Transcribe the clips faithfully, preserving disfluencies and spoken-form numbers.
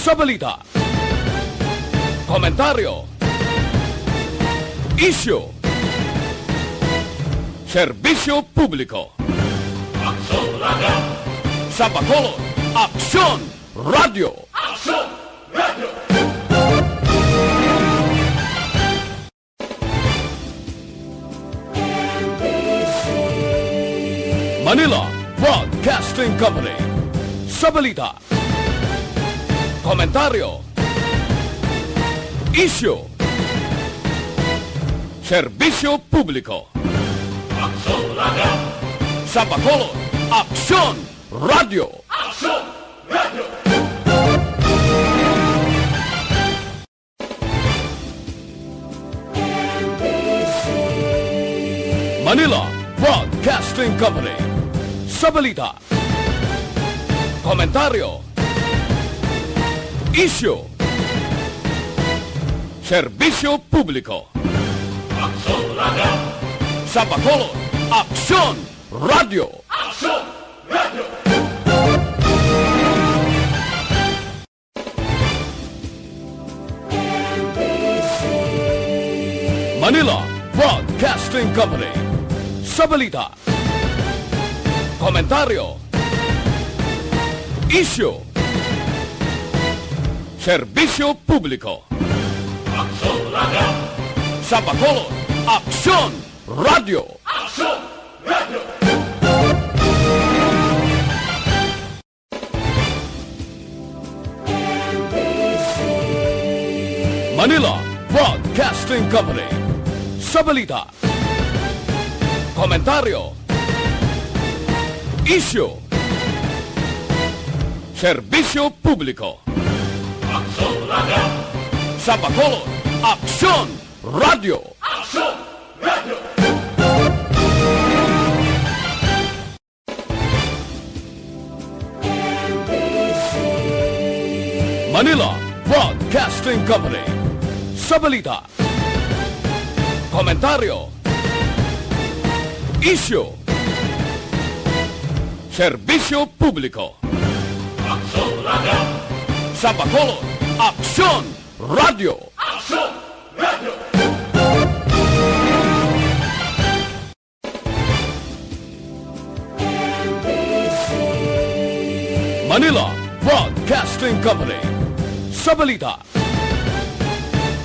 Sa balita, komentaryo, isyu, serbisyo publiko. Aksyon Radio. Sa Bacolod, Aksyon Radio. Aksyon Radio. Manila Broadcasting Company. Sa balita, komentaryo, isyu, serbisyo publiko. Aksyon Radio. Sa Bacolod, Aksyon Radio. Aksyon Radio. Manila Broadcasting Company. Sa balita, komentaryo, isyu, serbisyo publiko. Aksyon Radio. Sa Bacolod, Aksyon Radio. Aksyon Radio. Manila Broadcasting Company. Sa balita, komentaryo, isyu, serbisyo publiko. Aksyon Radio. Sa Bacolod, Aksyon Radio. Aksyon Radio. Manila Broadcasting Company. Sa balita, komentaryo, isyu, serbisyo publiko. Aksyon Radio. Sa Bacolod, Aksyon Radio. Aksyon Radio. Manila Broadcasting Company. Sa balita, komentaryo, isyu, serbisyo publiko. Aksyon Radio. Sa Bacolod, Aksyon Radio. Aksyon Radio. Manila Broadcasting Company. Sa balita,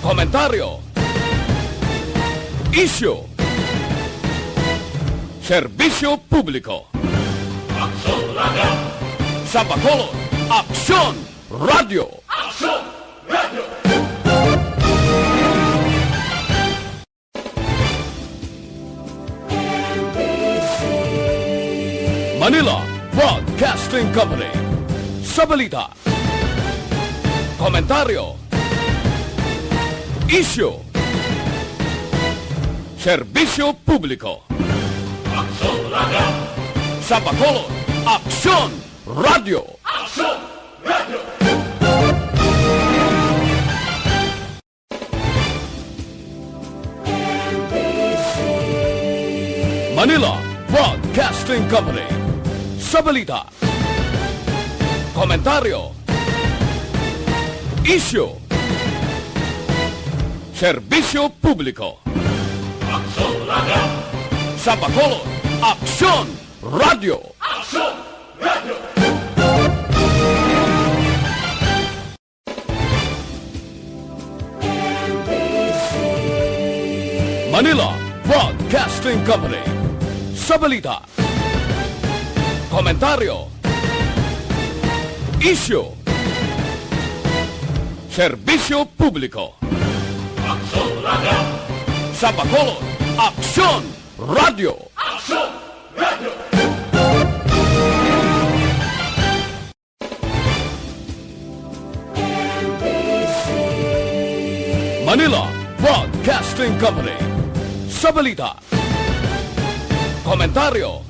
komentaryo, isyu, serbisyo publiko. Aksyon Radio. Sa Bacolod, Aksyon Radio. Aksyon Radio. Manila Broadcasting Company. Sa balita, komentaryo, isyu, serbisyo publiko. Aksyon Radio. Sa Bacolod, Aksyon Radio. Aksyon Radio. Manila Broadcasting Company. Sa balita, komentaryo, isyu, serbisyo publiko. Aksyon Radio. Sa Bacolod, Aksyon Radio. Aksyon Radio. Manila Broadcasting Company. Sa balita, komentaryo, isyu, serbisyo publiko. Aksyon Radio. Sa Bacolod, Aksyon Radio. Aksyon Radio. Manila Broadcasting Company. Sa balita, komentaryo,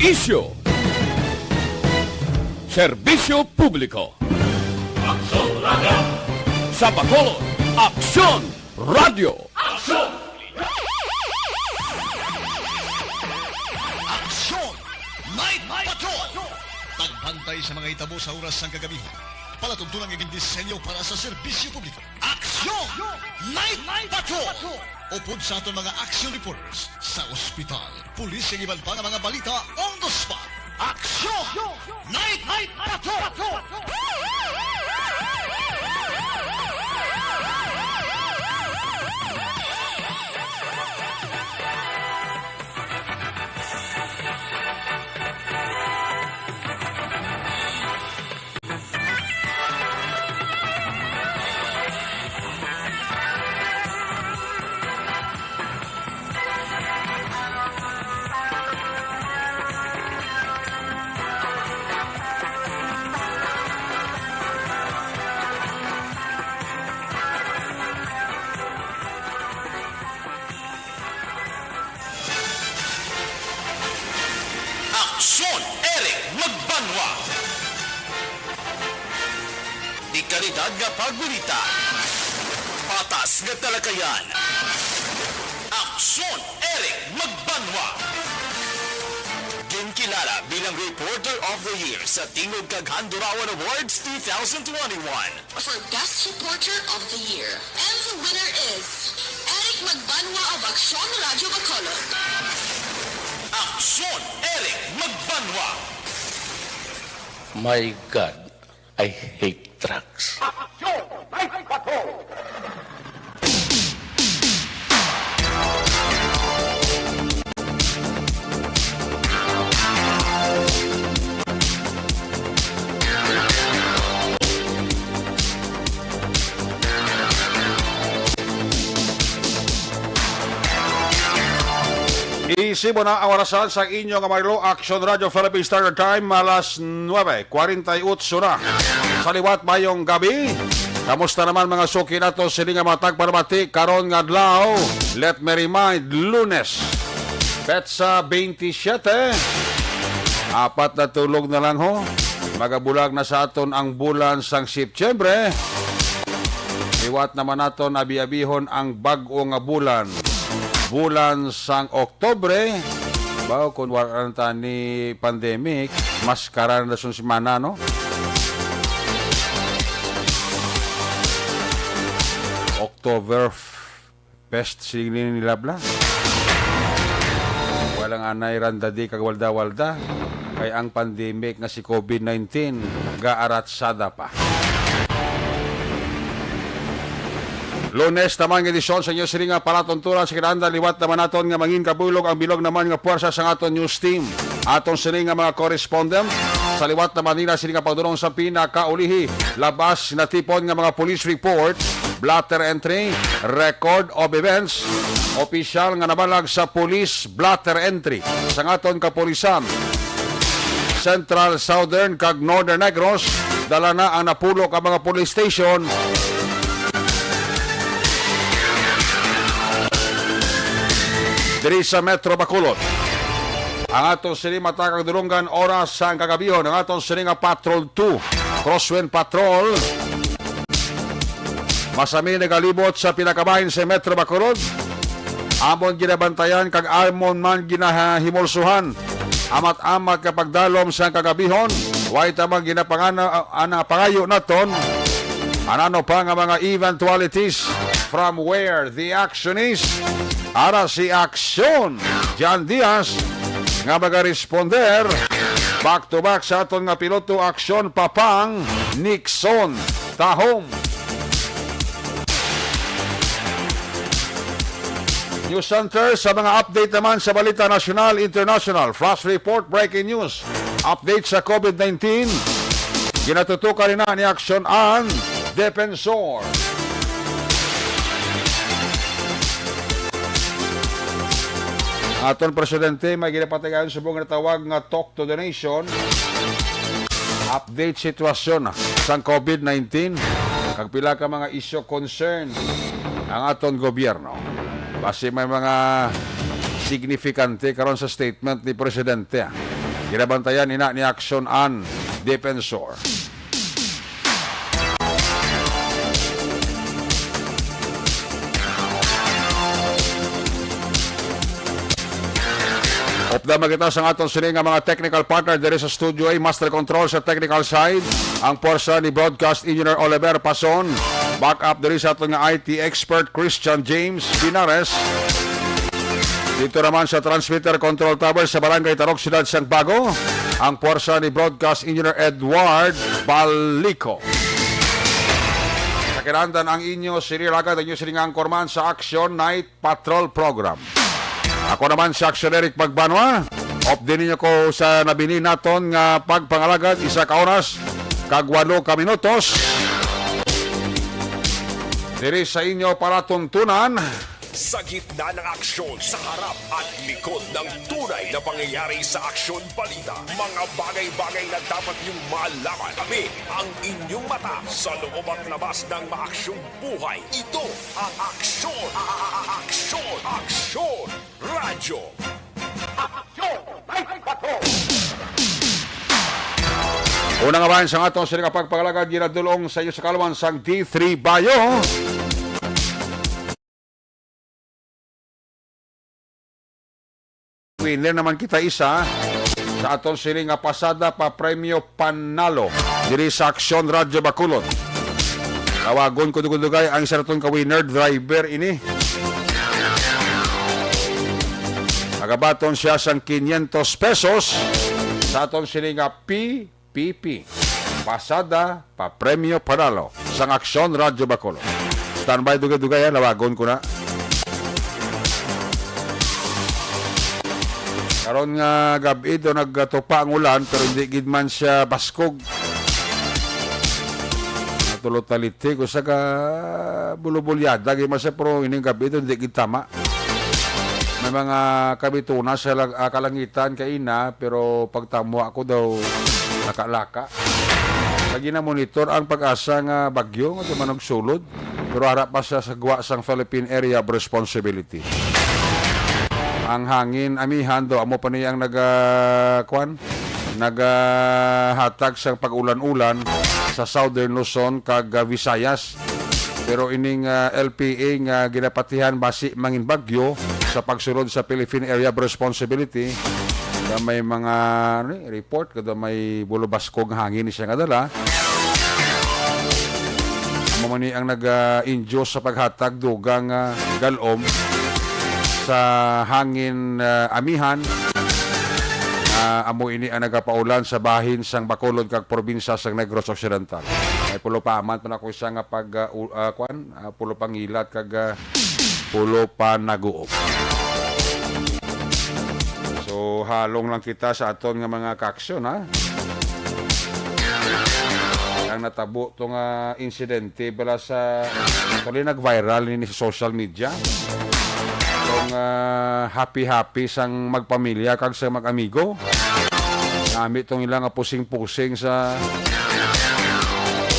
isyu, serbisyo publiko. Aksyon Radio. Sa Bacolod, Aksyon Radio. Aksyon! Aksyon! Night Patrol! Tagbang Tayo sa mga hitabo sa oras sang kagabi. Palatuntunan nga gindisenyo para sa serbisyo publiko. Aksyon! Night Patrol! Upod sa aton mga action reporters sa ospital, pulis, kag iban pa nga mga balita on the spot. Aksyon! Night Patrol! Aksyon, Eric Magbanwa. Dekalidad nga pagbalita. Patas nga talakayan. Aksyon, Eric Magbanwa. Ginkilala bilang Reporter of the Year sa Tingog kag Handurawan Awards two thousand twenty-one. For Best Reporter of the Year. And the winner is Eric Magbanwa of Aksyon Radyo Bacolod. Aksyon, Eric Magbanwa. My God, I hate drugs. Aksyon, Night Patrol. Isip mo na ang orasan sa inyo nga Marlo Action Radio Philippine Standard Time, alas nuebe kwarenta y ocho na. Sa liwat, mayong gabi. Kamusta naman mga suki nato sini nga mga tagpalamati karon nga adlaw? Let me remind, Lunes, petsa twenty-seven. Apat na tulog na lang ho. Magabulag na sa aton ang bulan sang Setyembre. Liwat naman naton abi-abihon ang bag-o nga bulan. Bulan sang Oktubre. Bawo kung wala na ta ni pandemic, mas karan na sun semana, no? October Fest, sini nila bla. Walang anay randadi kag walda-walda. Kay ang pandemic nga si covid nineteen gaaratsada pa. Lunes naman nga edisyon sa inyo sini nga palatuntunan sa kinahanglan. Liwat naman naton nga mangin kabuylog ang bilog naman nga puwersa sa aton news team. Aton sini nga mga correspondent sa liwat naman nila sini nga pagdulong sa pinakaulihi, labas natipon nga mga police report, blotter entry, record of events, opisyal nga nabalag sa police blotter entry sa aton kapulisan. Central, Southern, kag Northern Negros, dala na ang napulo ka mga police station diri sa Metro Bacolod. Ang aton sini matag ang dulunggan oras sang kagabihon, ang aton sini nga Patrol two, Crosswind Patrol. Masami nagalibot sa pinakabahin sa Metro Bacolod. Amon ginabantayan kag amon man ginahimulsuhan. Amat-amat nga pagdalom sang kagabihon, way ta man ginapangana-, ana pangayo naton. Anano pa nga mga eventualities from where the action is. Ara si Aksyon Jan Diaz nga magaresponder back to back sa aton nga piloto, Aksyon Papang Nixon Tahom. News Center, sa mga update naman sa balita nasyonal, international, flash report, breaking news, update sa covid nineteen, ginatutukan nina ni Aksyon An Defensor. Aton presidente may ginapatigayon subong nga tawag nga Talk to the Nation. Update sitwasyon sang covid nineteen kag pila ka mga isyu concern ang aton gobyerno. Basi may mga signifikante karon sa statement ni Presidente. Ginabantayan ina ni Aksyon An Defensor. Dama kita sa aton sini nga mga technical partner diri sa Studio A, Master Control sa technical side, ang porsa ni Broadcast Engineer Oliver Pason, backup diri sa aton nga I T expert Christian James Pinares. Dito naman sa transmitter control tower sa Barangay Tarok, Siyudad sang Bago, ang porsa ni Broadcast Engineer Edward Balico. Sa kinahanglan ang inyo sini ragad, ang inyo sini nga anchorman sa Action Night Patrol Program. Ako naman si Action Eric Pagbanwa. Update ninyo ko sa nabini naton nga pagpangalagad, isa ka oras kag walo ka minutos. Diri sa inyo palatuntunan. Sa gitna ng aksyon, sa harap at likod ng tunay na pangyayari sa aksyon balita, mga bagay-bagay na dapat niyong malaman. Kami ang inyong mata sa loob at labas ng maaksyong buhay. Ito ang Aksyon, a- a- a- Aksyon, Aksyon Radyo. Aksyon! Ay, bato! Una nga bahin sa atong sini nga pagpangalagad, ginadulong sa inyo sa kaluman sang D three Bayo. Winner naman kita isa sa aton sini nga pasada pa premyo panalo diri sa Aksyon Radyo Bacolod. Tawagon ko dugay-dugay ang isa naton ka winner driver ini. Magabaton siya sang quinientos pesos sa aton sini nga P P P. Pasada pa premyo panalo sang Aksyon Radyo Bacolod. Standby dugay-dugay, ha, lawagon ko na. Karon nga gab-i do nagtupa ang ulan, pero hindi gid man siya baskog. Natulot na litik, usa ka bulubulyada gid man siya, pero ining gab-i do hindi gid tama. May mga kabituna sa lag-, ah, kalangitan kaina, pero pagtamwa ko daw laka-laka. Lagi na monitor ang pag-asa nga bagyo nga tumanog sulod, pero ara pa siya sa gwa sang Philippine Area of Responsibility. Ang hangin amihan daw amo pa niya ang naga-, kwan, nagahatag sang pag-ulan-ulan sa Southern Luzon kag, ah, Visayas. Pero ining, ah, L P A nga ginapatihan basi mangin bagyo sa pagsulod sa Philippine Area of Responsibility, nga may mga, ano ni, report kada may bulobaskog nga hangin ni siya nga dala. Amo man ni ang nag-induce sa paghatag dugang, ah, galom sa hangin, ah, amihan. Ah, amo ini ang nagapaulan sa bahin sang Bacolod kag probinsya sang Negros Occidental. May pulo pa man pa na ko siya nga pag, ah, u-, ah, kwan, ah, pulo pangilat kag, ah, pulo panaguob. So, halong lang kita sa aton nga mga kaaksyon, ha? Ang natabo to nga insidente bala sa, actually, nag-viral nini sa social media. Itong, ah, happy-happy sang magpamilya kag sa mag-amigo. Nami tong ila nga pusing-pusing sa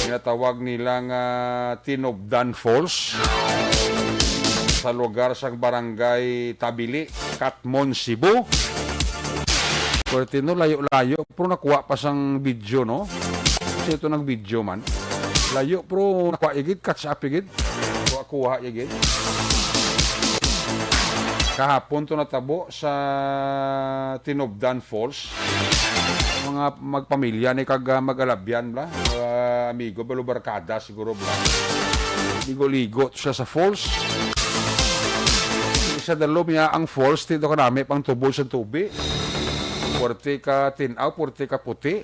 ginatawag nila nga Tinubdan Falls sa lugar sang Barangay Tabili, Catmon, Cebu. Pwerte, no, layo-layo, pero nakuha pa sang video, no? Kasi ito nag-video man. Layo, pero nakuha igid, catch up igid. Kuha-kuha igid. Kahapon to natabo sa Tinubdan Falls. Mga magpamilya ni kag, ah, mag-alabyan bla, ah, amigo bla, barkada siguro bla. Ligo-ligo to siya sa falls. Isa dalo niya ang falls, dito kanami pang tubol sa tubi. Puwerte ka tin-aw, puwerte ka puti.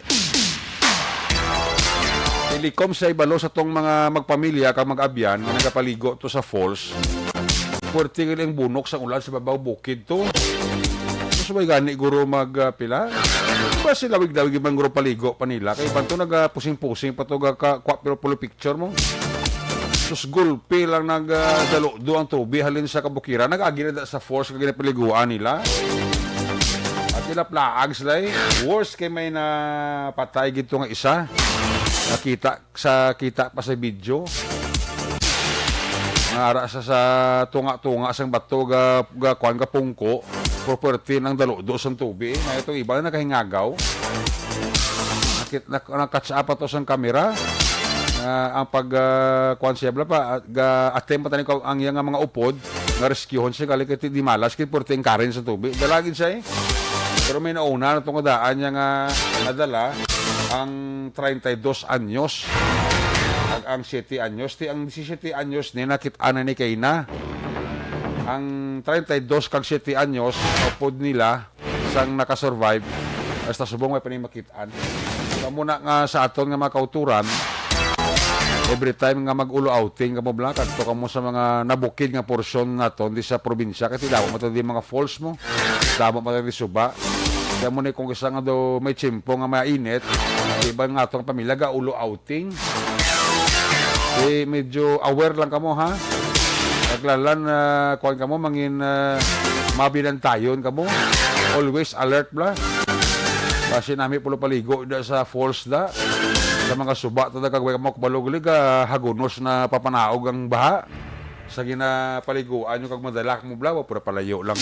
Tilikom sa ibalo sa tong mga magpamilya kag mag-abyan nga nagapaligo to sa falls. Puwerte gid ang bunok sa ulan sa babaw bukid to. Gusto ba gani guro mag, ah, pila? Di ba sila lawig-lawig man guro paligo pa nila? Kay iban to nagapusing-pusing pa to ga ka, kwa, pero pulo picture mo. Sus, gulpi lang nag, ah, daludo ang tubi halin sa kabukiran. Nag-agi na da sa falls nga ginapaliguan nila. At ilaplaag sila eh. Worse kay may napatay gid to nga isa. Nakita sa kita pa sa video. Nga ara sa, sa tunga-tunga sang bato ga, ga kuan, ga pungko, property ng daludo sang tubi. Nga itong iba na nakahingagaw. Nakit-, nak-, nakatsa pa to sang kamera. Nga ang pag, ah, kuan siya, bla pa, at ga, attempt pa tani ko ang iya nga mga upod, nga rescuehon siya, gali kay ti-, di malas, kay puwerte ang current sa tubi. Dalagin siya eh. Pero may nauna na tong daan niya nga nadala ang treinta y dos anyos. Ag ang siete anyos, ti ang disisiete anyos ni nakit-an na ni kayna. Ang treinta y dos kag siete anyos, upod nila, sang nakasurvive, hasta subong may panimakit-an. Kamo na nga sa aton nga mga kauturan, every time nga mag-ulo outing kamo bla, kadto kamo sa mga nabukid nga porsyon naton di sa probinsya, kay ti damo man di mga falls mo, damo man di suba. Kaya mo ni kung isa nga daw may tiyempo nga mainit, di ba nga atong pamilya ga ulo outing? Eh, medyo aware lang kamo, ha? Naglalan, ah, kuwan kamo, mangin, ah, mabinantayon kamo. Always alert, bla. Kasi nami pulo paligo da sa falls da. Sa mga suba, tada kag way kamo kabalog, lig, ah, hagunos na papanaog ang baha. Sa ginapaliguan nyo kag madala mo, bla, pura palayo lang.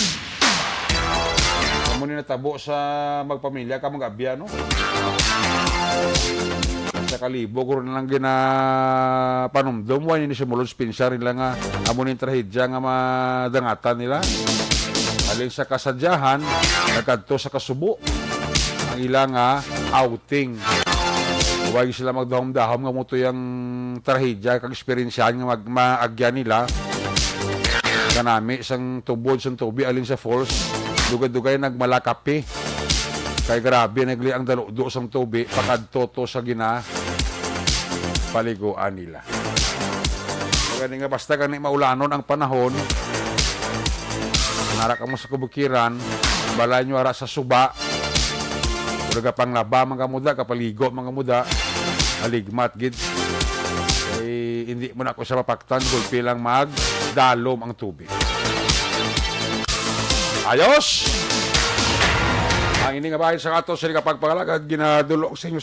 Amo ni natabo sa magpamilya ka mag-abya, no? Sa kalibo, kuro na lang ginapanumdom, wa ni si Mulod Spencer nila nga amo ni trahedya nga madangatan nila. Alin sa kasadyahan, nagkadto sa kasubo. Ang ila nga outing. Huwag sila magdahom-dahom nga muto yung trahedya kag eksperyensyahan nga mag-, maagyan nila. Kanami sang tubod sang tubi alin sa falls, dugay-dugay nagmalakapi. Kay grabe nagli ang daludo sang tubi pakadto to sa gina paliguan nila. Gani nga basta gani maulanon ang panahon, nara kamo sa kabukiran, balay nyo ara sa suba, pero gapanglaba man kamo da, kapaligo man kamo da, aligmat gid. Kay hindi mo na ako sa mapaktan, gulpi lang magdalom ang tubig. Ayos! Ang ini nga bahin sa ato, sila kapagpangalagad, ginadulong sa inyo.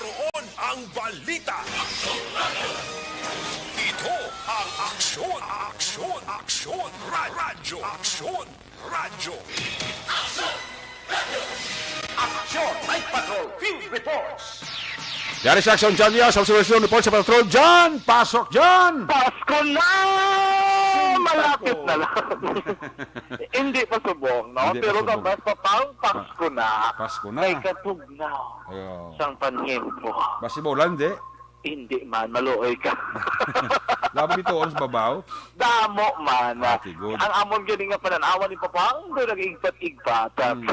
Roon ang balita. Ito ang Aksyon, Aksyon, Aksyon, Ra-, Radyo, Aksyon, Radyo. Action Night Patrol Field Reports. Yari sa Action John Diaz, sa Observation Report sa Patrol. John! Pasok, John! Pasko na! Sin Malapit Pasko. Na lang. Hindi pa subong, no? Hindi pa Pero subong. Gabas pa pang Pasko na. Pasko na. May katugnaw Ayo. Sang panhimpo. Basi maulan, di? Hindi man, maluoy ka. Labi dito, sa babaw? Damo man. Ah, okay, good. Ang amon gani nga pananawan ni Papang, doon nag-igpat-igpat. Hmm.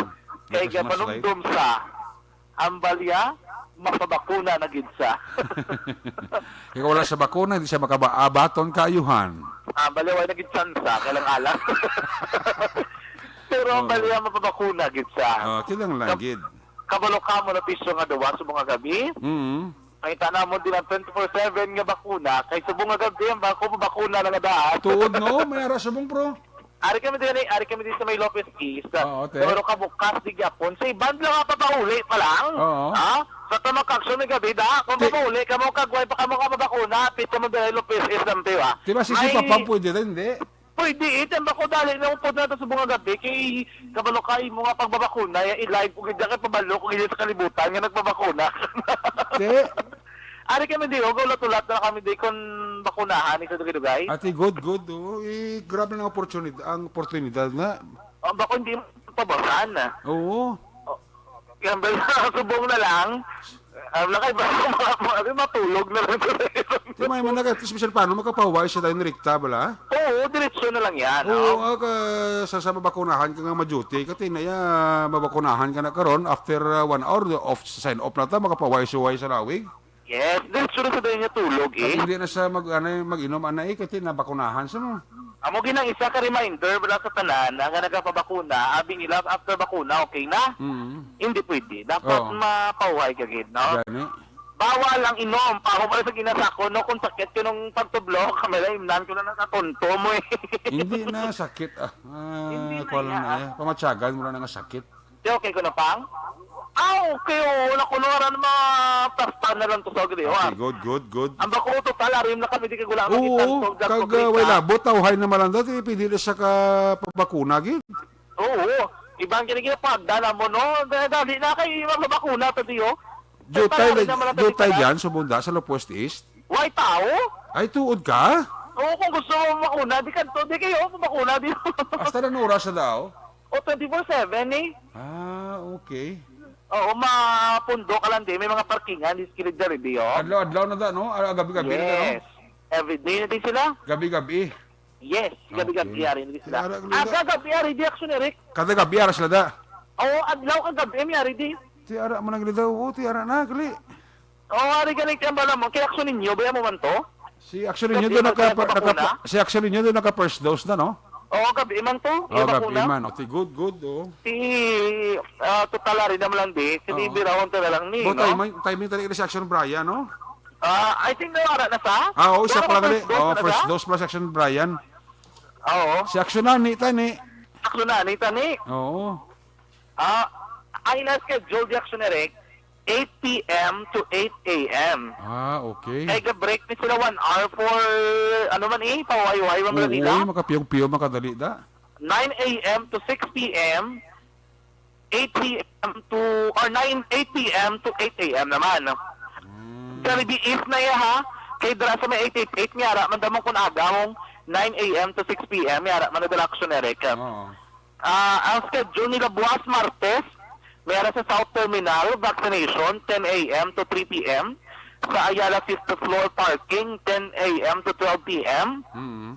Kay Christmas gapanumdum sa, ang balya, mapabakuna na gid sa. Ikaw wala sa bakuna, hindi siya makabaabaton kaayuhan. Ah, balya, wala na gid tsansa, kailang alang. Pero ang Oo. Balya, mapabakuna gid sa. Oh, kilang lang Kab-, gid. Kabalo ka mo na piso nga duwa sa mga gabi. Mm. Ang itana mo din ang twenty-four seven nga bakuna, kay subong nga gabi ang bako bakuna na nga daan. Tuod, no? May ara subong, bro. Ari kami din, ari kami din sa may Lopez East. Oo, te. Pero kabukas di gyapon. Sa iban lang nga papauli pa lang. Oo. Ha? Sa tamak action ni gabi da, kung Ti- papauli ka mo, kagway pa ka mo ka mabakuna, pito mo din Lopez East lang, te, ah. Di ba si May Sipapa pwede rin, di? Pwede, eh. Tiyan ba ko dali na upod na to sa mga gabi? Kay kabalo ka, imo nga pagbabakuna, ya, i-live ko gid kay pabalo ko gid sa kalibutan nga nagpabakuna. Te. Ari kami di, oh, ulat-ulat na kami di kung bakunahan ni sa dugay-dugay. Ati, good, good. Oh, eh, grabe ang oportunid-, ang oportunidad nga. Oh, bako hindi mo pabasan. Oo. Oh, kaya ba, subong na lang. Ang lakay ba, mga, mga, mga, matulog na lang. Di may man nag-, at least, bisan paano, makapahuway siya tayo ni Rikta, bala? Oo, diretso na lang yan, Oo, no? Ag, ah, sa, sa mabakunahan ka nga ma-duty, kati na ya, mabakunahan ka na karon, after, ah, one hour, off, sign off na ta, makapahuway-suway sa lawig. Yes, diretso na sa dahil niya tulog, At eh. Hindi na sa mag, ano, mag-inom, ana, eh, kati nabakunahan sa mo. Amo ginang isa ka reminder, bala sa tanan, nga nagapabakuna, abi nila, after bakuna, okay na? Mm. Hindi pwede. Dapat Oo. Mapahuway ka gid, no? Gani. Bawal ang inom. Paho pala sa ginasako, no? Kung sakit ko nung pagtublo, kamay lang, imnan ko na nakatonto mo, eh. Hindi na sakit, ah. Ah, Hindi na kuwan lang na, yan. Eh. Pamatyagan mo na nga sakit. Di okay ko na, pang? Ah, okay, oo. Wala ko na, wala na, mapasta na lang to sa agri, Okay, ah. Good, good, good. Ang bako, total, arim na kami, di ka gulang Oo, nakita, so, kag, ah, way labot, tawhay na malanda, di, pwede na siya ka pabakuna, gid. Oo. Ibang kini ginapagdala mo, no? Dali, dali na kay mabakuna ta diyo. Jutay, Kay na, naman ang jutay tita na. Yan, subong da, sa Lopez East. Way tao? Ay, tuod ka? Oo, kung gusto mo makuna, di ka to, di kayo, makuna, di. Hasta na oras na daw? O, twenty-four seven, eh. Ah, okay. Oo, mapundo ka lang, di. May mga parkingan, di skilid dali, di, oh. Adlaw-adlaw na da, no? Ah, gabi-gabi na da, no? Yes. Every day na din sila. Gabi-gabi. Yes, gabi-gabi Okay. Ari na sila. Ti ara, Ah, Glenda. Kagabi ari di action, Eric. Kada gabi ara sila da. Oo, adlaw kagabi mi ari di. Ti ara man ang Glenda, oo, ti ara na, gali. Oo, ari galing kaya bala mo, kaya action ninyo, baya mo man to? Si action ninyo Gabi doon man naka, sila naka, nagpapakuna? Si action ninyo doon naka first dose na, no? Oo, gabi man to, Oh, yung gabi bakuna. Man. O, ti good, good, oh. Si, ah, total ari naman lang di, si Oo. Bibi Raon to na lang ni, Bo, no? Timing, timing talaga ni si Action Brian, no? Ah, I think nawala na sa? Ah, oo, isa Pero pa lang first gali. Dose Oh, na first sa? Dose plus Action Brian. Oo. Si Action na, ni, tani. Action na, ni, tani. Oo. Ah, ay na schedule di Action Eric, eight P M to eight A M. Ah, okay. Kay ga-break ni sila one hour for, ano man eh, pahuway-huway man Oo, nila. Makapiyog-piyog, makadali da. Nine A M to six P M. Eight P M to, or nine, eight P M to eight A M naman. Hmm. Sa Libis na iya, ha? Kay dira sa may eight eight eight, may ara man damang kun aga mong nine A M to six P M, may ara man na dala action, Eric. Oo. Ah, ang schedule nila buwas Martes, may ara sa South Terminal, vaccination, ten A M to three P M. Sa Ayala fifth floor parking, ten A M to twelve P M. Mm.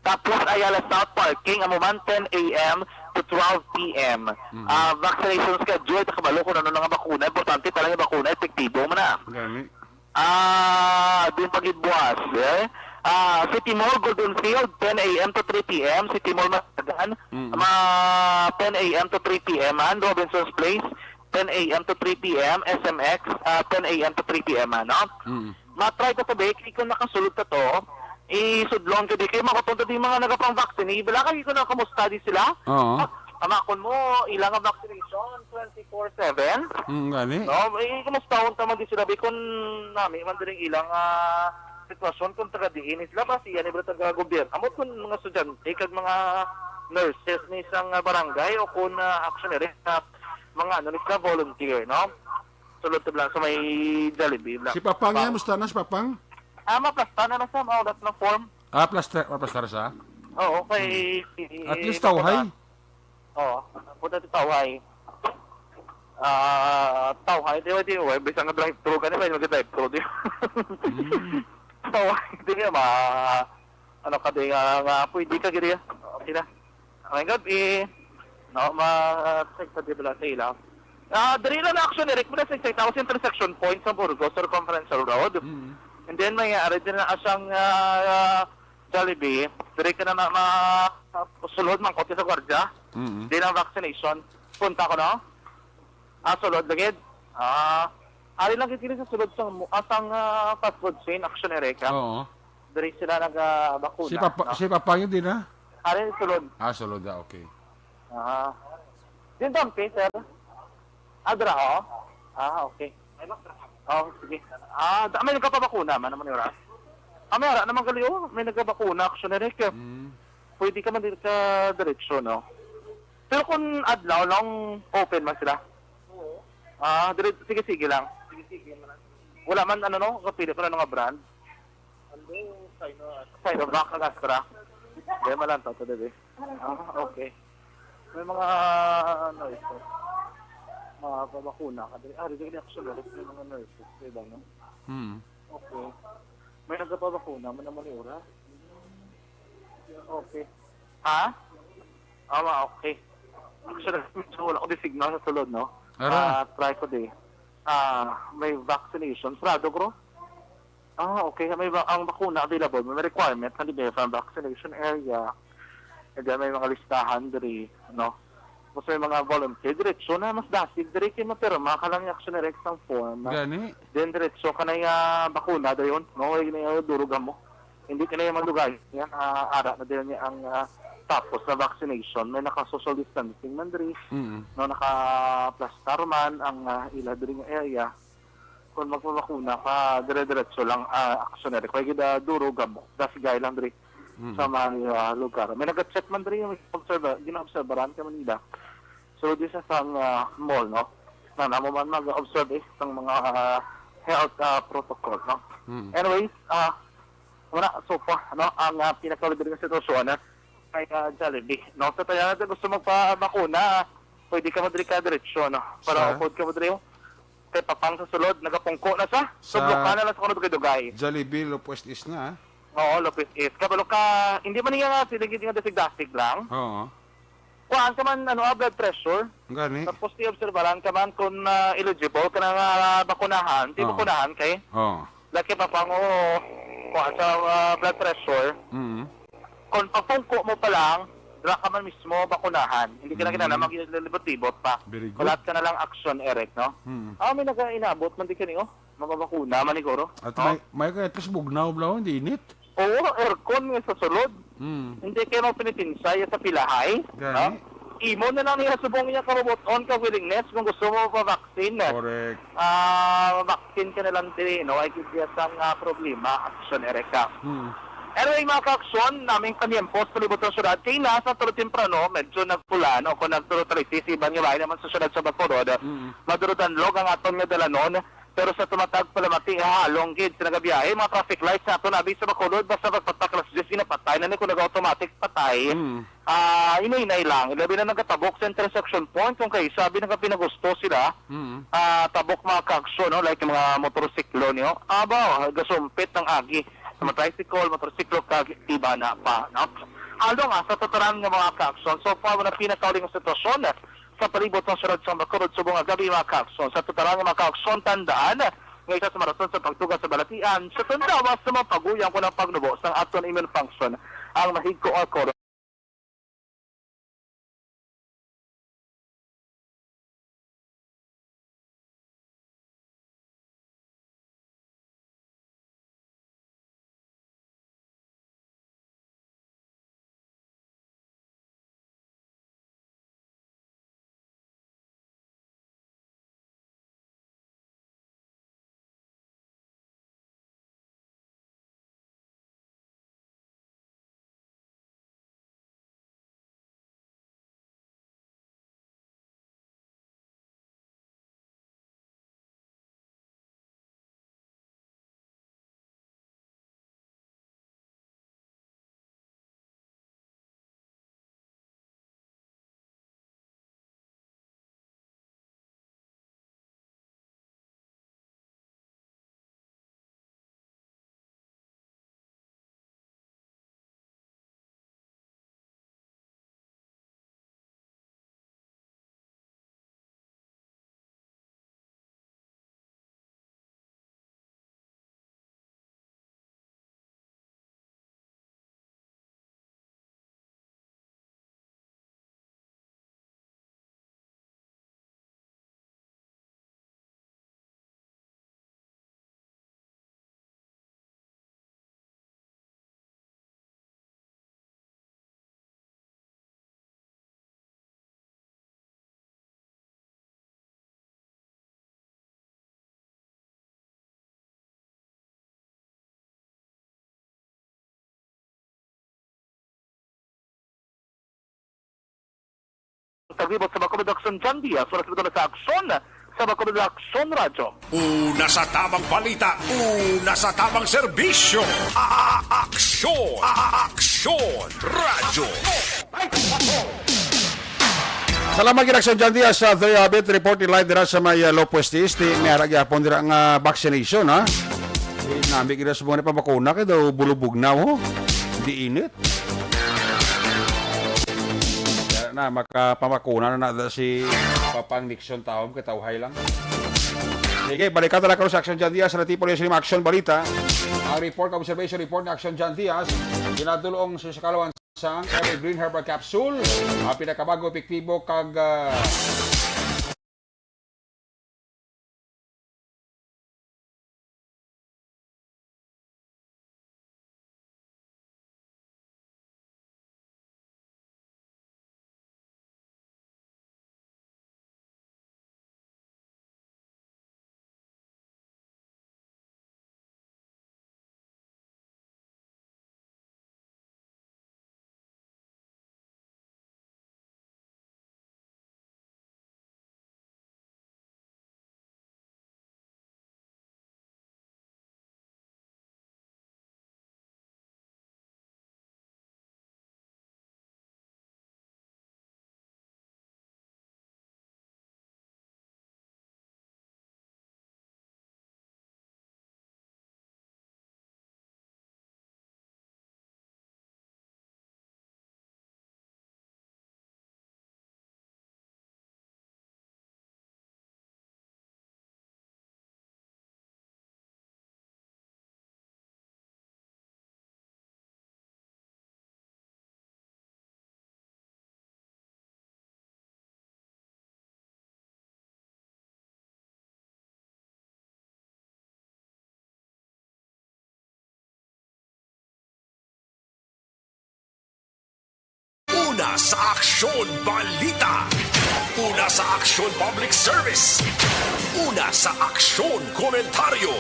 Tapos Ayala South parking, amo man, ten A M to twelve P M. Mm. Ah, vaccination schedule, ta kabalo kung ano na nga bakuna. Importante pala nga bakuna, epektibo man na. Gani. Ah, din pagid buwas, eh. Ah, City Mall, Golden Field, ten A M to three P M. City Mall, Masagan, Mm. ma-, ten A M to three P M. And Robinson's Place, ten A M to three P M, S M X, ah, ten A M to three P M, ano? Mm. Ma-try ko to, be, kay kung nakasulod ka to, isudlon ko, di kay makuton to di mga nagapang-vaccine, eh, bala kay kung nakamusta di sila? Oo. Ah, amakon mo, ilang nga vaccination, twenty-four seven? Mm, gani. No, eh, kumusta unta man di sila, be, kung nami man din ilang, ah, sitwasyon, kung taga diin sila, ba, siya ni bala taga gobyerno, amo kung mga estudyante, kag mga nurses ni isang, ah, barangay, o kung, ah, action area, ah, mga ano, ni sila volunteer, no? Sulod to lang sa may Jollibee, bla-, Si Papang yan, bang-, musta na si Papang? Ah, maplastar na lang sa mga ulat ng form. Ah, plaster, maplastar sa? Oo, kay Hmm. At least tawhay. Oo, punta sa tawhay. Ah, tawhay, di ba, di ba, bisan nga drive-thru ka, di ba, mag-drive-thru, di ba? Hmm. Tawhay, di ba, ma-, ano ka, di nga, nga, pwede ka, gid, okay na. Ngayong gabi, no, ma-check sa dibla sa ila. Ah, diri lang na action, Eric, muna sa six thousand intersection point sa Burgos Circumferential Road. Mm. And then, may ari din na asang, ah, Jollibee. Diri ka na ma-, ma-, sulod man, kote sa gwardiya. Mm. Di lang vaccination. Punta ko, no? Ah, sulod, lagid. Ah, ari lang gid sa sulod sa mu-, asang, ah, fast food chain, action, Eric, ah. Oo. Diri sila nagabakuna, Si Papa, no? Si Papa yun din, ha? Ari, sulod. Ah, sulod, ah, okay. Ah. Din tampi, sir? Ah, dira, oh. Ah, okay. Oh, sige. Ah, da-, may nagapabakuna man naman, ora. Ah, may ara naman gali, oh. May nagabakuna, action, Eric. Mm. Pwede ka man din ka diretso, no? Pero kung adlaw lang, open man sila. Ah, dire-, sige, sige lang. Wala man, ano, no? Kapili ko na nga brand. Ano, Sino-, Sinovac, ang Astra. Hindi, malantaw to, dali. Ah, okay. May mga, ano, ito. Mga pabakuna ka dali. Ah, dali, actually, may mga nurses, di ba, no? Hmm. Okay. May nagapabakuna man naman yung ora. Okay. Ha? Ah, okay. Actually, medyo wala ko di signal sa sulod, no? Ara. Ah, try ko di. Ah, may vaccination. Sarado, bro? Ah, okay. May ba, ang bakuna available, may requirement, hindi ba, sa vaccination area. And then may mga listahan diri, no? Tapos may mga volunteer, diretso na, mas dasig diri kay mapirma ka lang yung action direct sang form. Gani? Then diretso ka na yung bakuna dayon, no? Ay, na yung durog mo. Hindi ka na yung malugay. Yan, ah, ara na din niya ang, ah, tapos na vaccination. May naka-social distancing man diri, Mm. no? Naka-plastar man ang, ah, ila diri nga area. Kung magpabakuna ka, dire-diretso lang, ah, action na. Kaya gid, ah, duro gamo. Dasigay lang diri Mm. sa mga, ah, lugar. May nag-check man diri, yung observa-, gina-obserbaran ka man nila. So, di sa sang, ah, mall, no? Na namo man mag-observe, eh, sang mga, ah, health, ah, protocol, no? Mm. Anyways, ah, wala, so pa, no? Ang, ah, pinakauli diri nga sitwasyon, ah, kay, ah, Jollibee, no? Sa tanan natin gusto magpabakuna, pwede ka mo diri ka diretsyo, no? Para Sa? upod ka mo diri, oh. Kay Papang sa sulod, nagapungko na sa. Sa Tublo ka na lang sa kuno dugay-dugay. Jollibee, Lopez East na, ah. Oo, Lopez East. Kabalo ka, hindi man niya nga, sige, sige, dasig-dasig lang. Oo. Kuhaan ka man, ano, ah, blood pressure. Gani. Tapos, i-obserbaran ka man kung, ah, eligible ka na nga bakunahan. Di Oo. bakunahan kay Oo. laki pa pang, oo, kuhaan sa, ah, blood pressure. Mm. Kung papungko mo pa lang, dira ka man mismo bakunahan. Hindi ka na Mm. kinahanglan maglibot-libot pa. Very good. Wala ka na lang action, Eric, no? Mm. Ah, may nagainabot man di kani, oh. Mababakuna man siguro. At No? may, may kaya, at least bugnaw bla, hindi init. Oo, aircon nga sa sulod. Hmm. Hindi kayo magpinitinsay sa pilahay, Gani. no? Imo na lang niya subong niya kabubuton ka willingness kung gusto mo pa vaccine. Correct. Ah, vaccine ka na lang diri, no? Ay, kaya sang, ah, problema, action, Erica. Hmm. Anyway, mga ka-action, naming panyempos sa libot ng syudad, kay na sa tulo temprano, medyo nagpulan o kung nagtulo talisay sa iban nga bahay naman sa syudad sa Bacolod, Mm. madurudanlog ang aton nga dalanon, pero sa tumatag palamati, halong gid sa nagabiyahe, mga traffic lights nato nabi sa Bacolod, basta pagpatak alas diyes, ginapatay na ni kung nag-automatic patay. Mm. Ah, hinay-hinay lang, labi na nagatabok sa intersection point, kung kay sabi nga pinagusto sila, Mm. ah, tabok mga kaaksyon, no? Like yung mga motorsiklo niyo, aba, gasumpit ng agi sa mga tricycle, motorsiklo, kag iba na pa, no? Halong, ah, sa tatanan nga mga kaaksyon, so far, wala pinakauling sitwasyon sa palibot ng syudad sa Bacolod subong nga gabi, mga kaaksyon. Sa tatanan nga mga kaaksyon, tandaan nga isa sa mga rason sa pagtuga sa balatian sa tandawa sa mga paguyang ko ng pagnubo sa aton immune function ang mahigko or Ribot sa Baco Production, John Diaz, para sa Baco sa Aksyon, sa Baco Production Radyo. Una sa tamang balita, una sa tamang serbisyo. A-, Aksyon, A-, Aksyon Radyo. Salamat gid, Aksyon John Diaz, sa The Habit. Report ni live dira sa may, uh, Lopez East. May ara gyapon dira nga vaccination, ha? Eh, nami gid sa mga napabakuna kay daw bulubog na, oh. Di init. Kaya na, makapamakuna na na si Papang Nixon taon, katawhay lang. Sige, balikan na lang karon sa Action John Diaz, sa tipo niya sa mga action balita. Ang report, observation report ni Action John Diaz, ginadulong sa Sakalawan sang Evergreen Herbal Capsule, ang pinakabago, epektibo, kag, ah, Una sa Aksyon Balita. Una sa Aksyon Public Service. Una sa Aksyon Komentaryo.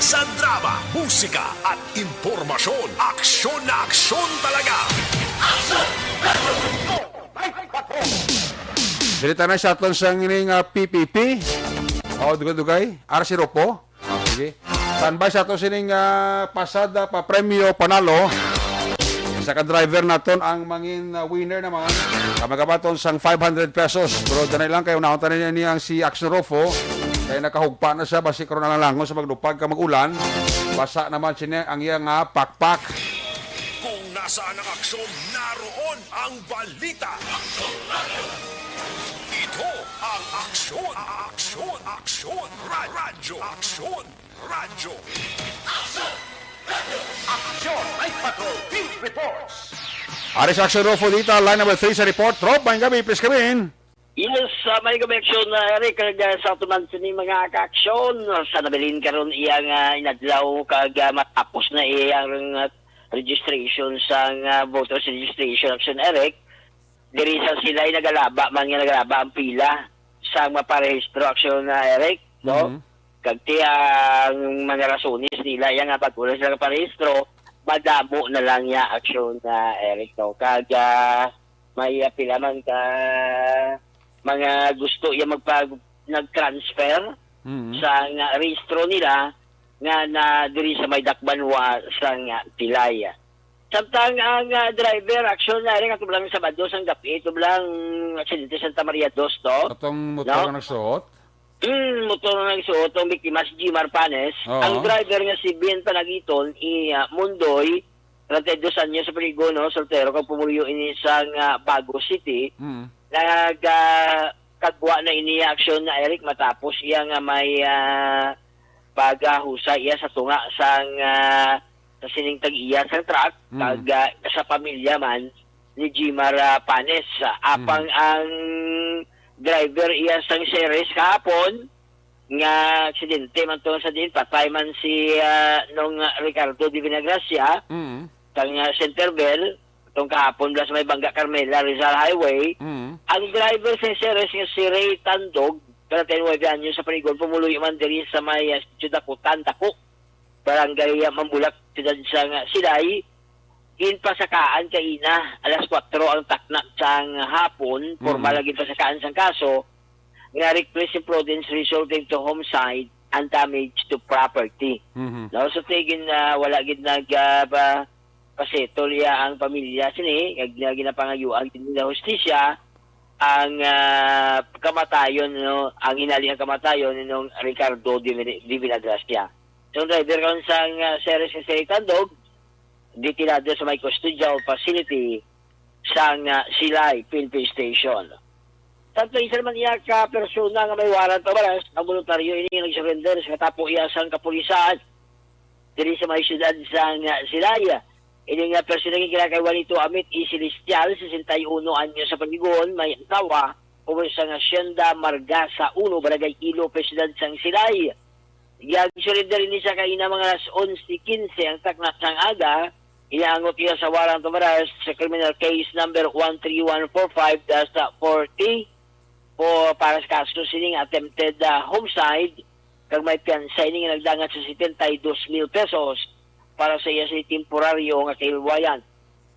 Sa drama, musika, at impormasyon, aksyon na aksyon talaga. Balita na sa aton sa ining, ah, P P P. O, dugay-dugay. Ara si Ropo. Ah, sige. Standby sa ato sining, ah, pasada pa premyo panalo. Sa ka driver naton ang mangin, ah, winner naman. Kamagabaton sang five hundred pesos. Pero danay lang kayo, unahon tanan niya ang si Action Rofo. Kaya nakahugpa na siya, basi karon na lang sa maglupag ka mag-ulan. Basa naman siya ang iya nga pakpak. Kung nasaan ang aksyon, naroon ang balita. Ito ang Aksyon, Aksyon, Aksyon, Ra-, Radyo Aksyon, Radyo Aksyon. Action Night Patrol Field Reports. Ari sa Action Rofo dito, line number three sa report. Rob, may gabi, please come in. Yes, uh, may gabi, Action, uh, Eric, kag, uh, sa tuman sini mga ka-action, uh, sa nabilin karon iyang, uh, inadlaw kag, uh, matapos na iyang, uh, registration sang, uh, voters registration, Action, Eric. Diri sa sila'y nagalaba man nga nagalaba ang pila sa maparehistro, Action, uh, Eric, no? Mhm. Kag ti ang mga rasones nila, iya nga bago lang sila kaparehistro, madamo na lang niya, Action, uh, Eric, no? Kag, uh, may, uh, pila man ka mga gusto iya magpag-, nag-transfer Mhm. sa nga rehistro nila nga na diri sa may Dakbanwa sa nga Pilay. Samtang ang, ah, driver, Action, na rin katublang Sabado sang gabi, tublang aksidente Santa Maria Dos to. Katong motor No? nga nagsuot? Mm, motor nga nagsuot ang biktima, si Jimar Panes. Oo. Ang driver nga si Ben Panagiton, i, ah, Mundoy, treinta y dos anyos sa Piligo, no? Soltero kag pumuyo ini sa nga Bago City. Mm. Nag, ah, kagwa na ini, Action, na Eric, matapos iya nga may, ah, paghusay iya sa tunga sang, ah, sa sining tag-iya sang truck, Mm. kag, ah, sa pamilya man ni Jimar, ah, Panes. Apang Mm. ang driver iya sang Ceres kahapon, nga aksidente man to sa diin patay man si, ah, Nong Ricardo de Vinagracia, Mm. kang, ah, Centerville, tong kahapon bala sa may Bangga Carmela, Rizal Highway. Mm. Ang driver sa Ceres nga si Ray Tandog, treinta y nuebe anyos sa Panigon, pumuluyo man diri sa may, ah, Sitio Dakutan, Dako, Barangay, ah, Mambulak, siyudad sa nga Silay. ginpasakaan kaina, alas kuwatro ang takna sang hapon, formal Mm. ang ginpasakaan sang kaso nga reckless imprudence resulting to homicide and damage to property. Mhm. No, so, tigin, ah, wala gid nag, ah, pa-, pasettle iya ang pamilya sini, kag, ah, ginapangayuan gid nila hustisya ang, ah, kamatayon, no, ang hinali ang kamatayon ni Nong Ricardo de Vin-, de Villagracia. So, ang driver karon sang, ah, series nga si Tandog, detenado sa may custodial facility sang, ah, Silay P N P Station. Tanto isa naman iya ka persona nga may warrant of arrest, ang voluntaryo ini nga nag-surrender sa katapo iya sang kapulisan diri sa may siyudad sang, ah, Silay. Ini nga persona nga ginakaiwan ni Amit E. Celestial, sesenta y uno anyos sa paniguon, may asawa, ubos sang Hacienda Margasa uno, Barangay Ilo, siyudad sang Silay. Gag-surrender ini sa kaina mga alas onse quince ang takna sang aga. Inaangot iya sa warrant of arrest sa criminal case number one three one four five dash forty po para sa kaso sining attempted, ah, homicide, kag may piyansa ini nga nagdangat sa setenta y dos mil pesos para sa iya sa temporaryo nga kahilwayan.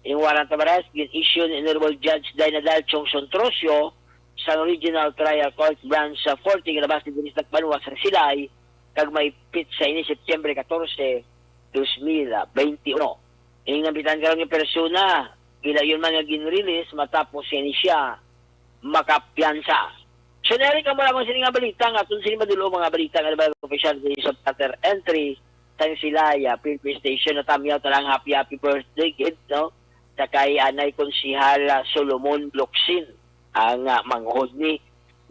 Ang warrant of arrest gin-issue ni Honorable Judge Dina Dalchong Sontrosio sa Regional Trial Court Branch sa forty nga nabase diri sa banwa sa Silay, kag may petsa ini September catorce, dos mil bente uno. Ang nambitan karon nga persona, gilayon man nga gin-release matapos ini siya makapiyansa. So, nari ka mo lamang sini nga balita, nga aton sini madul-ong mga balita nga nabal official sa Blatter Entry sang Silay P N P Station. Natamyaw ta lang, happy, happy birthday gid, no? Sa kay Anay Konsihal, ah, Solomon Locsin, ang, ah, manghod ni,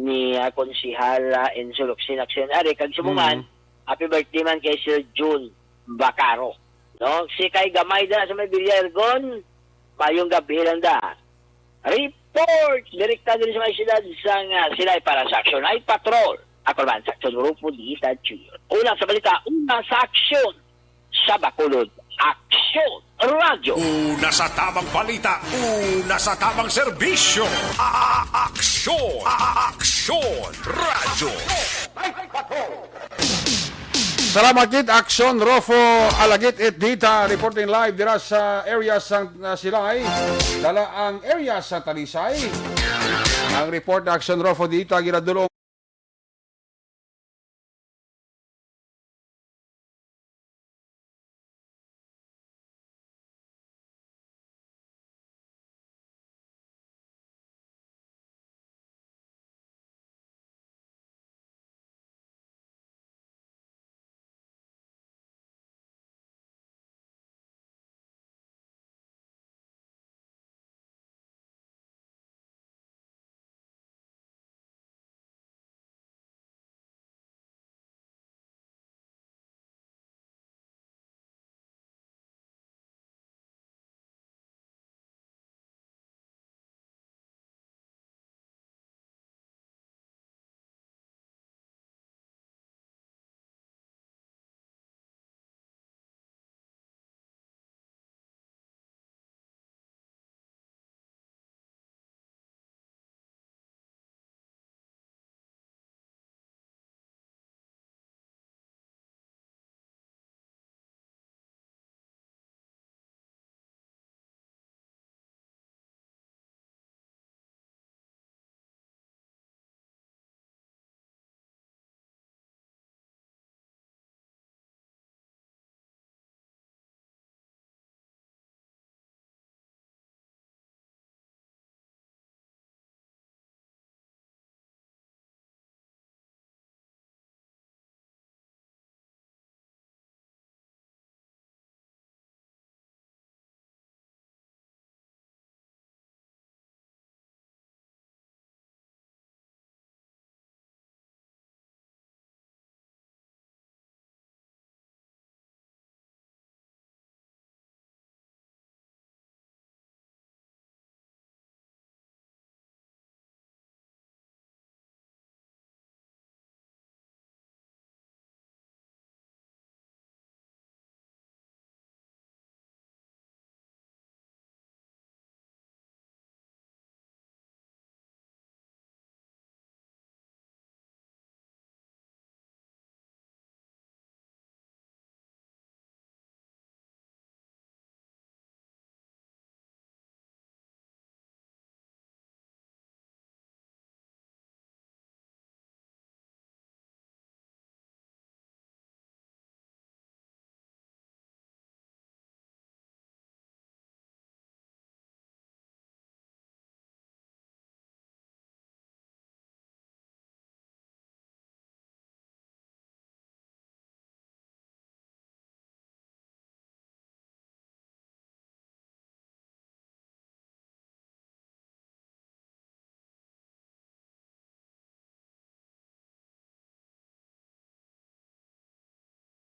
ni, ah, Konsihal, ah, Enzo Locsin Action. Ari, kag subong man, Mm. happy birthday man kay Sir June Bacaro. No? Si kay Gamay da sa may Villargon, mayong gabi lang da. Report! Direkta diri sa may siyudad sang, ah, Silay para sa Action Night Patrol. Ako naman, sa Action Rufo Dita Junior. Una sa balita, una sa aksyon sa Bacolod. Aksyon Radyo. Una sa tamang balita, una sa tamang serbisyo. A-, Aksyon, A-, Aksyon Radyo. Salamat gid, Aksyon Rofo Alagit it Dita, reporting live dira sa area sang, uh, Silay. Dala ang area sa Talisay. Ang report ni Aksyon Rofo Dita, ginadulong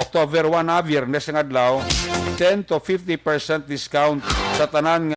October one, ha, Biyernes nga adlaw, ten to fifty percent discount sa tanan nga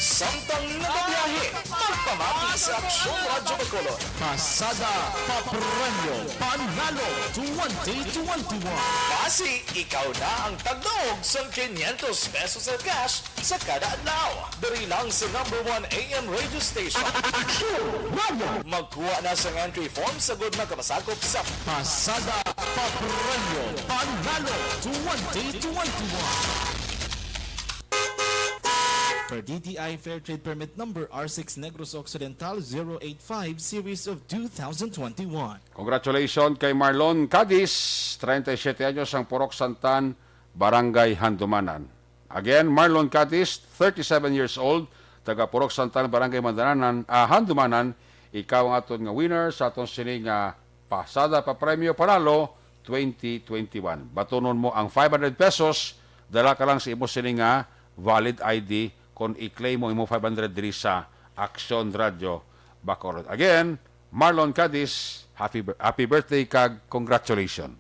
Samtang nagabiyahe, magpamati sa Aksyon Radyo Bacolod. Pasada, papremyo, panalo twenty twenty-one. Basi, ikaw na ang tagdaog sang quinientos pesos nga cash sa kada adlaw. Diri lang sa number one A M radio station. Aksyon Radyo. Magkuha na sang entry form sa gud makapasakop sa Pasada, papremyo, panalo twenty twenty-one. Per D T I Fair Trade Permit Number R six Negros Occidental zero eight five Series of two thousand twenty-one. Congratulations kay Marlon Cadiz, treinta y siete anyos, ang Purok Santan, Barangay Handumanan. Again, Marlon Cadiz, thirty-seven years old, taga Purok Santan, Barangay Mandananan, ah, Handumanan, ikaw ang aton nga winner sa aton sini nga Pasada Papremyo Panalo twenty twenty-one. Batunon mo ang five hundred pesos, dala ka lang sa imo sini nga valid I D kung i-claim mo imo five hundred diri sa Aksyon Radyo Bacolod. Again, Marlon Cadiz, happy bir-, happy birthday kag congratulations.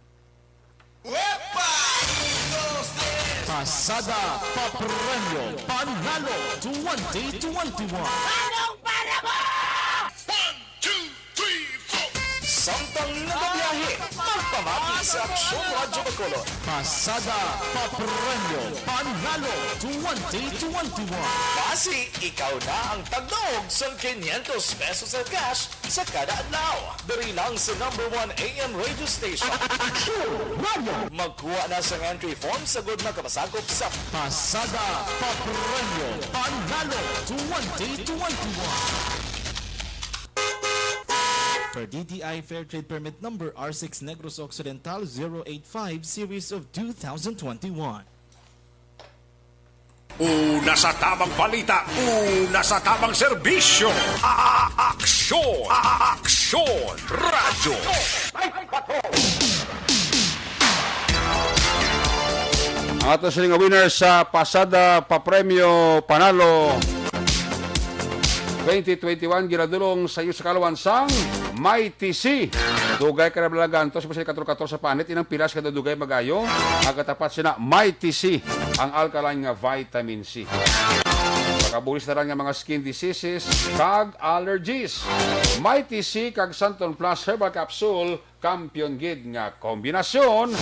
Pasada, papremyo, panalo twenty twenty-one. Anong para mo? One, two, three, four. Samtang nagabiyahe, magpamati sa Aksyon Radyo Bacolod. Pasada, papremyo, panalo twenty twenty-one. Basi, ikaw na ang tagdaog sang quinientos pesos nga cash sa kada adlaw. Diri lang sa number one A M radio station. Aksyon Radyo. Magkuha na sang entry form sa gud makapasakop sa Pasada, papremyo, panalo twenty twenty-one. Per D T I Fair Trade Permit Number R six Negros Occidental zero eight five Series of two thousand twenty-one. Una sa tamang balita, una sa tamang serbisyo. A-, a-, aksyon, a-, aksyon, radyo. Ang ato sini nga winner sa Pasada Papremyo Panalo twenty twenty-one, ginadulong sa iyo sa kalawan sang Mighty C. Dugay ka na balagan to, sa katorse katorse panit, inang pilas ka dugay magayo. Magatapat sina Mighty C, ang alkaline nga vitamin C. Makabulis na lang nga mga skin diseases kag allergies. Mighty C kag Santon Plus Herbal Capsule, kampiyon gid nga kombinasyon.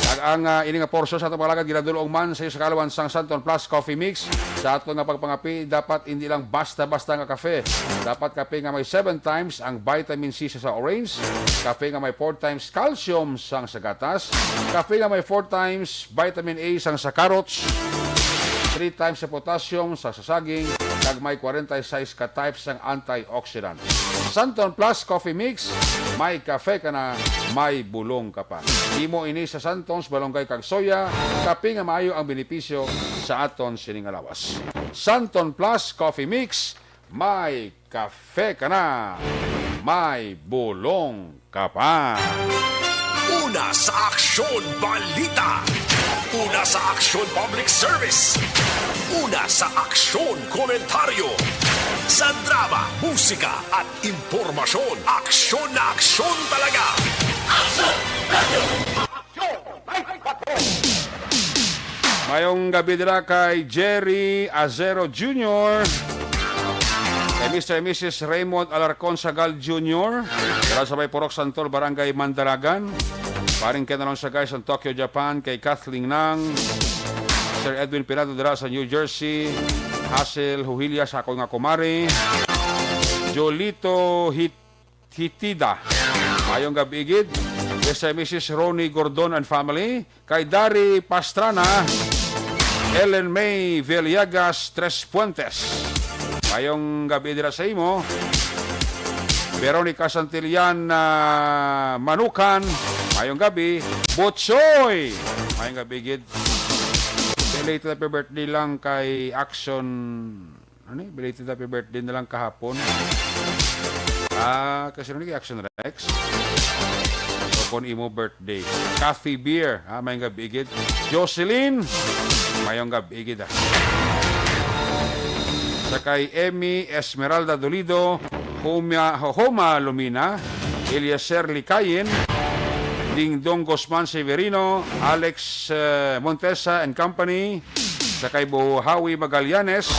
Kag ang, ah, ini nga porsyon sa atong mga alagad ginadulong man sa iyo sa kalawan sang Santon Plus Coffee Mix. Sa ato nga pagpangapi, dapat hindi lang basta-basta nga kape. Dapat kape nga may seven times ang vitamin C sa, sa orange, kape nga may four times calcium sang sa gatas, kape nga may four times vitamin A sang sa carrots, three times sa potassium sa, sa saging, kag may forty-six ka types sang antioxidant. Santon Plus Coffee Mix, may kafe ka na, may bulong ka pa. Himo ini sa Santons, malunggay kag soya, kape nga maayo ang benepisyo sa aton sining nga lawas. Santon Plus Coffee Mix, may kafe ka na, may bulong ka pa. Una sa Aksyon Balita. Una sa Aksyon Public Service. Una sa Aksyon Komentaryo. Sa drama, musika at impormasyon, aksyon na aksyon talaga. Mayong gabi dira kay Jerry Azero Junior, kay Mister and Missus Raymond Alarcon Sagal Junior, dira sa may Purok Santol, Barangay Mandalagan. Paring Ken Alonso, guys, sa Tokyo, Japan, kay Kathleen Nang, Sir Edwin Pinado dira sa New Jersey, Hazel Huhilya sa ako nga kumare, Jolito Hit-, Hitida. Mayong gabi gid. Yes, uh, Missus Ronnie Gordon and family. Kay Dari Pastrana, Ellen May Villegas Tres Fuentes. Mayong gabi dira sa imo. Veronica Santillan, ah, Manukan, mayong gabi. Butchoy, mayong gabi gid. Belated happy birthday lang kay Action. Ano eh? Belated happy birthday na lang kahapon. Ah, kasi ano ni Action Rex? So, kung imo birthday. Kathy Beer, ha? Mayong gabi gid. Jocelyn, mayong gabi gid, ha? Sa kay Emmy Esmeralda Dolido, Homa, Homa Lumina, Eliezer Likayin, Dingdong Guzman Severino, Alex, eh, Montesa and Company, sa kay Buhawi Magallanes,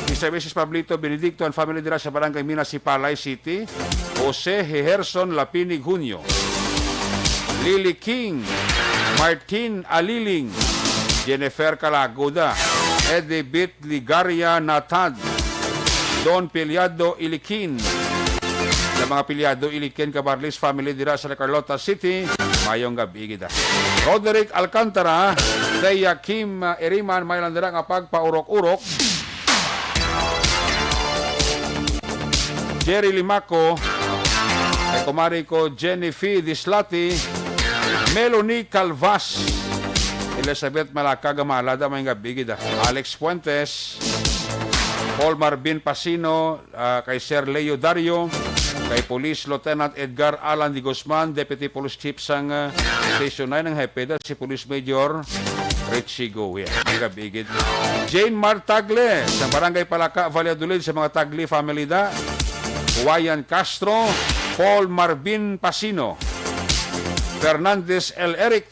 Mister Missus Pablito Benedicto and family dira sa Barangay Minas, Sipalay City, Jose Heherson Lapinig Junio, Lily King, Martin Aliling, Jennifer Calaguda, Eddie Bit Ligaria Natad, Don Piliado Ilikin, sa mga Piliado Ilikin Cabarles family dira sa Carlota City, mayong gabi gid. Roderick Alcantara, Thea Kim, uh, Iriman, may lang dira nga pagpaurok-urok. Jerry Limaco, kay kumari ko, Jennifer Dislati, Melanie Calvas, Elizabeth Malaca Gamalada, may nga bigid, ah. Alex Fuentes, Paul Marvin Pasino, ah, kay Sir Leo Dario, kay Police Lieutenant Edgar Alan de Guzman, Deputy Police Chief sang, ah, Station nine, ang hepe da si Police Major Richie Guia. May nga bigid. Jane Mar Tagle, sa Barangay Palaka, Valladolid, sa mga Tagle family da. Wayan Castro, Paul Marvin Pasino, Fernandez L. Eric,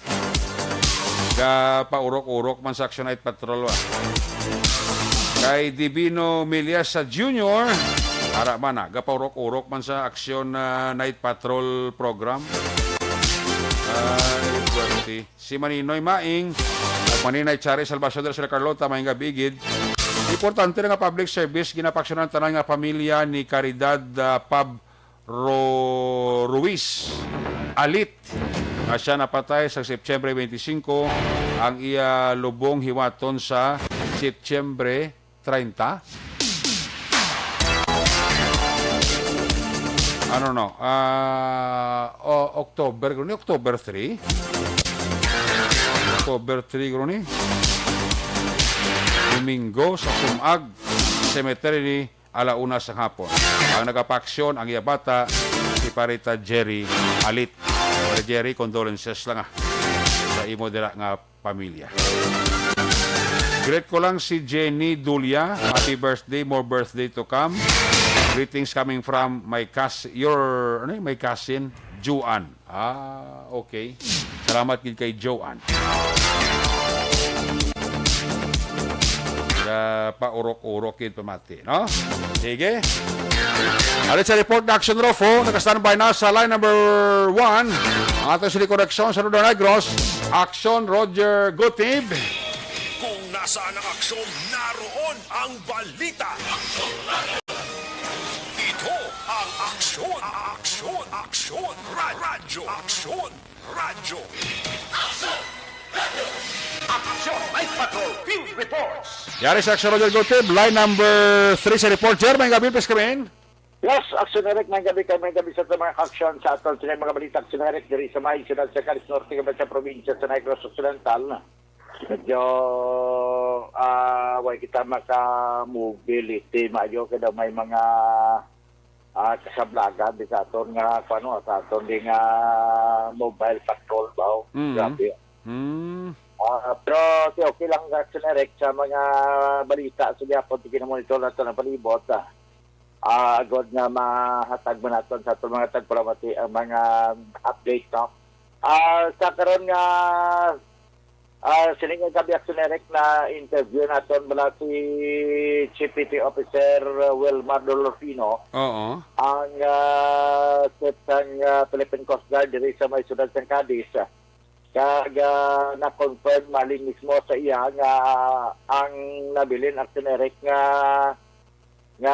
gapaurok-urok man sa Action Night Patrol, ah. Kay Divino Miliasa Junior, ara man na, gapaurok-urok man sa Action, ah, Night Patrol program. Ay, swerte. Si Maninoy Maing, ug Maninay Chari Salvacion dira sa Carlota, may nga bigid. Importante na nga public service, ginapaaksyonan tanan nga pamilya ni Caridad, ah, Pab Ro-, Ruiz Alit, nga siya napatay sa Setyembre twenty-five, ang iya lubong hiwaton sa Setyembre treinta. Ano no? Ah, o-, October, guro ni October three. October three, guro ni. Domingo sa Sumag Cemetery ni ala una sa hapon. Ang nagapaaksyon ang iya bata, si Parita Jerry Alit. Pare Jerry, condolences lang, ah, sa imo dira nga pamilya. Greet ko lang si Jenny Dulia. Happy birthday, more birthday to come. Greetings coming from my cousin, your, ano yun? My cousin, Juan. Ah, okay. Salamat gid kay Joan. Sa paurok-urok gid pamati, no? Sige. Alit sa report na Action Rofo, naka-standby na sa line number one. Ang ating sili koneksyon sa Northern Negros, Action Roger Gutib. Kung nasaan ang aksyon, naroon ang balita. Ito ang Aksyon, Aksyon, Aksyon, Ra-, Radyo, Aksyon, Radyo. Aksyon Night Patrol Field Reports. Yari sa Action Roger Gutib, line number three sa report. Jer, may gabi, please come in. Yes, Action Eric, may gabi kay may gabi sa mga aksyon sa aton sa mga balita, Action Eric, diri sa may siyudad sa Calis Norte, sa probinsya sa Negros Occidental. Medyo, ah, way kita maka-mobility maayo kay daw may mga, ah, kasablagan di sa aton nga, kuno, sa aton di nga mobile patrol ba? Mm. Grabe. Mm. Ah, pero okay, okay lang, Action Eric, sa mga balita sa gihapon, sige na monitor nato ang palibot, ah. Ah, agod nga mahatag man naton sa aton mga tagpalamati ang mga update, no? Ah, sa karon nga Ah, sini nga gabi, Action Eric, na interview naton bala si Chief P T Officer Wilmar Dolorfino, Oo. ang ah, chief sang ah, Philippine Coast Guard diri sa may siyudad sang Cadiz. Kag ah, na-confirm mali mismo sa iya nga ang nabilin, Action Eric, nga nga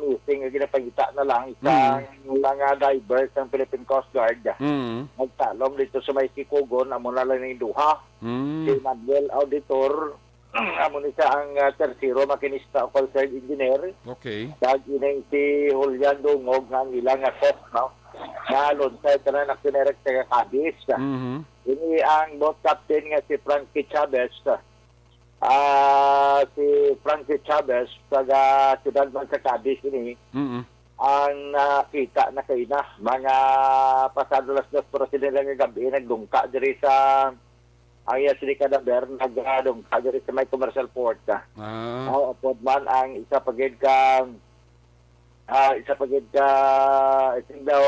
missing nga ginapangita na lang isang Mm. mga divers ng Philippine Coast Guard. Mm. Nagtalom dito sa may Sikogon, amo na lang ning duha. Mm. Si Manuel Auditor, amo ni siya ang ah, tersero makinista o concerned engineer. Okay. Kag ining si Julian Dungog nga ang ilang nga cook, no? Nga lunsay tanan na kinerek taga Cadiz. Mhm. Ini ang boat captain nga si Frankie Chavez. Ah, si Frankie Chavez, taga siyudad man sa Cadiz ini, Mm. ang nakita na kaina, mga pasado las dos, pero sila nga gabi nagdungka diri sa, ang iya sini kadaber, nagdungka diri sa may commercial port. Ah. Ah. Mao upod man ang isa pa gid ka, ah, isa pa gid ka, I think daw,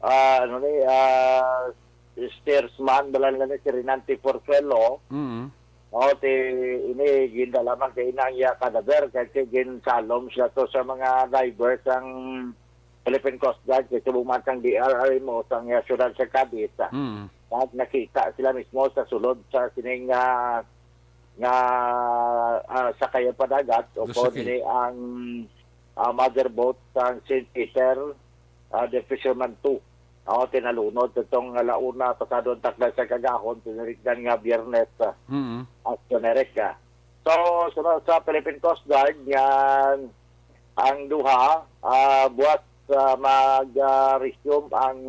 ah, ano ni, ah, steersman, bala nila ni si Renante Porzuelo. Mm. O, ti, ini, gindala man kay ina ang iya kadaber, kay, kay ginsalom siya to sa mga divers ang Philippine Coast Guard, kay subong man sang D R R mo sang iya siyudad sa Cadiz. Mm. At nakita sila mismo sa sulod sa sining, ah, nga, ah, sakayan padagat, o Gusto kung kay ini ang, ah, mother boat sang Saint Peter, ah, the Fisherman two. O, tinalunod itong alauna, pasado ang takna sa kagahon, tinirikdan nga Biyernes, ah, Mm. Action Eric, ah. So, sunod sa Philippine Coast Guard, yan ang duha, ah, buwas, ah, mag, ah, resume ang,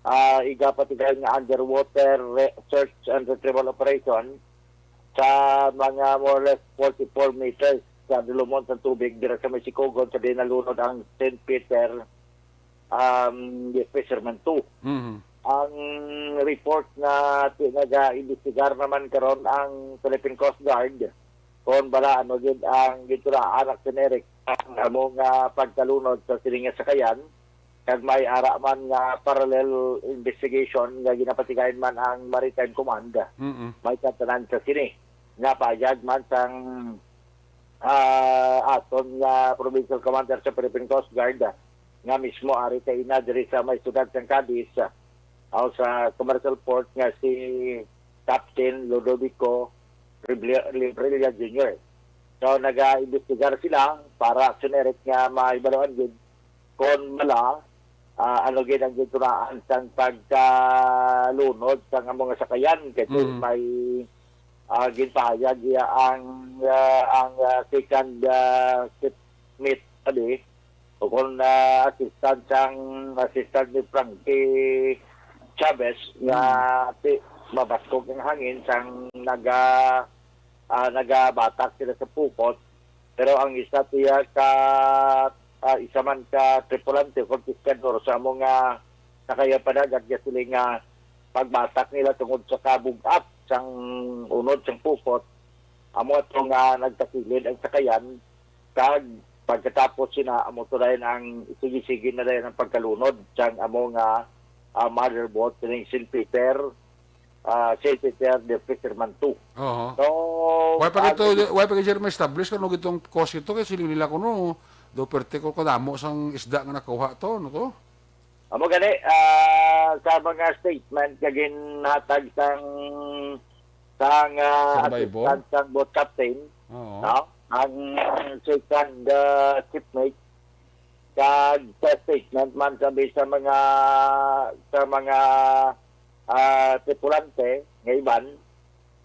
ah, igapatigayon nga underwater re-, search and retrieval operation sa mga more or less forty-four meters sa dulumon sa tubig dira sa may Sikogon sa dinalunod ang Saint Peter, um, the Fisherman two. Mhm. Ang report nga ti-, naga-imbestigar naman karon ang Philippine Coast Guard kung bala ano gid ang gitulaan, Action Eric, ang amo nga pagkalunod sa sining nga sakayan, kag may ara man nga parallel investigation nga ginapatigayon man ang Maritime Command. Mm-mm. May katanan sa sini nga payag man sang, ah, aton nga Provincial Commander sa Philippine Coast Guard, ah, nga mismo ari kaina diri sa may siyudad sang Cadiz, ah, aw sa commercial port nga si Captain Ludovico Rebli-, Librilla Junior. So, naga-imbestigar sila para, Action Eric, nga mahibaluan gid kon bala, ah, ano gid ang gintunaan sang pagkalunod sang amo nga sakayan, kay Mm. may, ah, ginpahayag iya ang, ah, ang, ah, second, ah, shipmate, sabi, o kon, ah, assistant sang assistant ni Frankie Chavez nga Mm. ti-, mabaskog ang hangin sang naga-, ah, nagabatak sila sa pukot. Pero ang isa tiya ka, ah, isa man ka tripulante o pescador sa amo nga sakayan padagat, gasiling nga pagbatak nila tungod sa kabug-at sang unod sang pukot, amo ato nga nagtakilid ang sakayan, kag pagkatapos sina, amo to dayon ang sige-sige na dayon ang pagkalunod sang amo nga, ah, mother boat ning Saint Peter, ah, Saint Peter the Fisherman two. Oho. So, Why pa ang gito, why pa gito, sir, ma-establish kung ano gitong cause ito? Kay siling nila kuno, do perte ko kadamo sang isda nga nakuha to, no to? Amo gani, ah, sa mga statement nga ginhatag sang, sang, ah, Survivor? assistant sang boat captain, Oo. no? Ang second, ah, shipmate, kag sa statement man sabi sa mga, sa mga, ah, tripulante nga iban,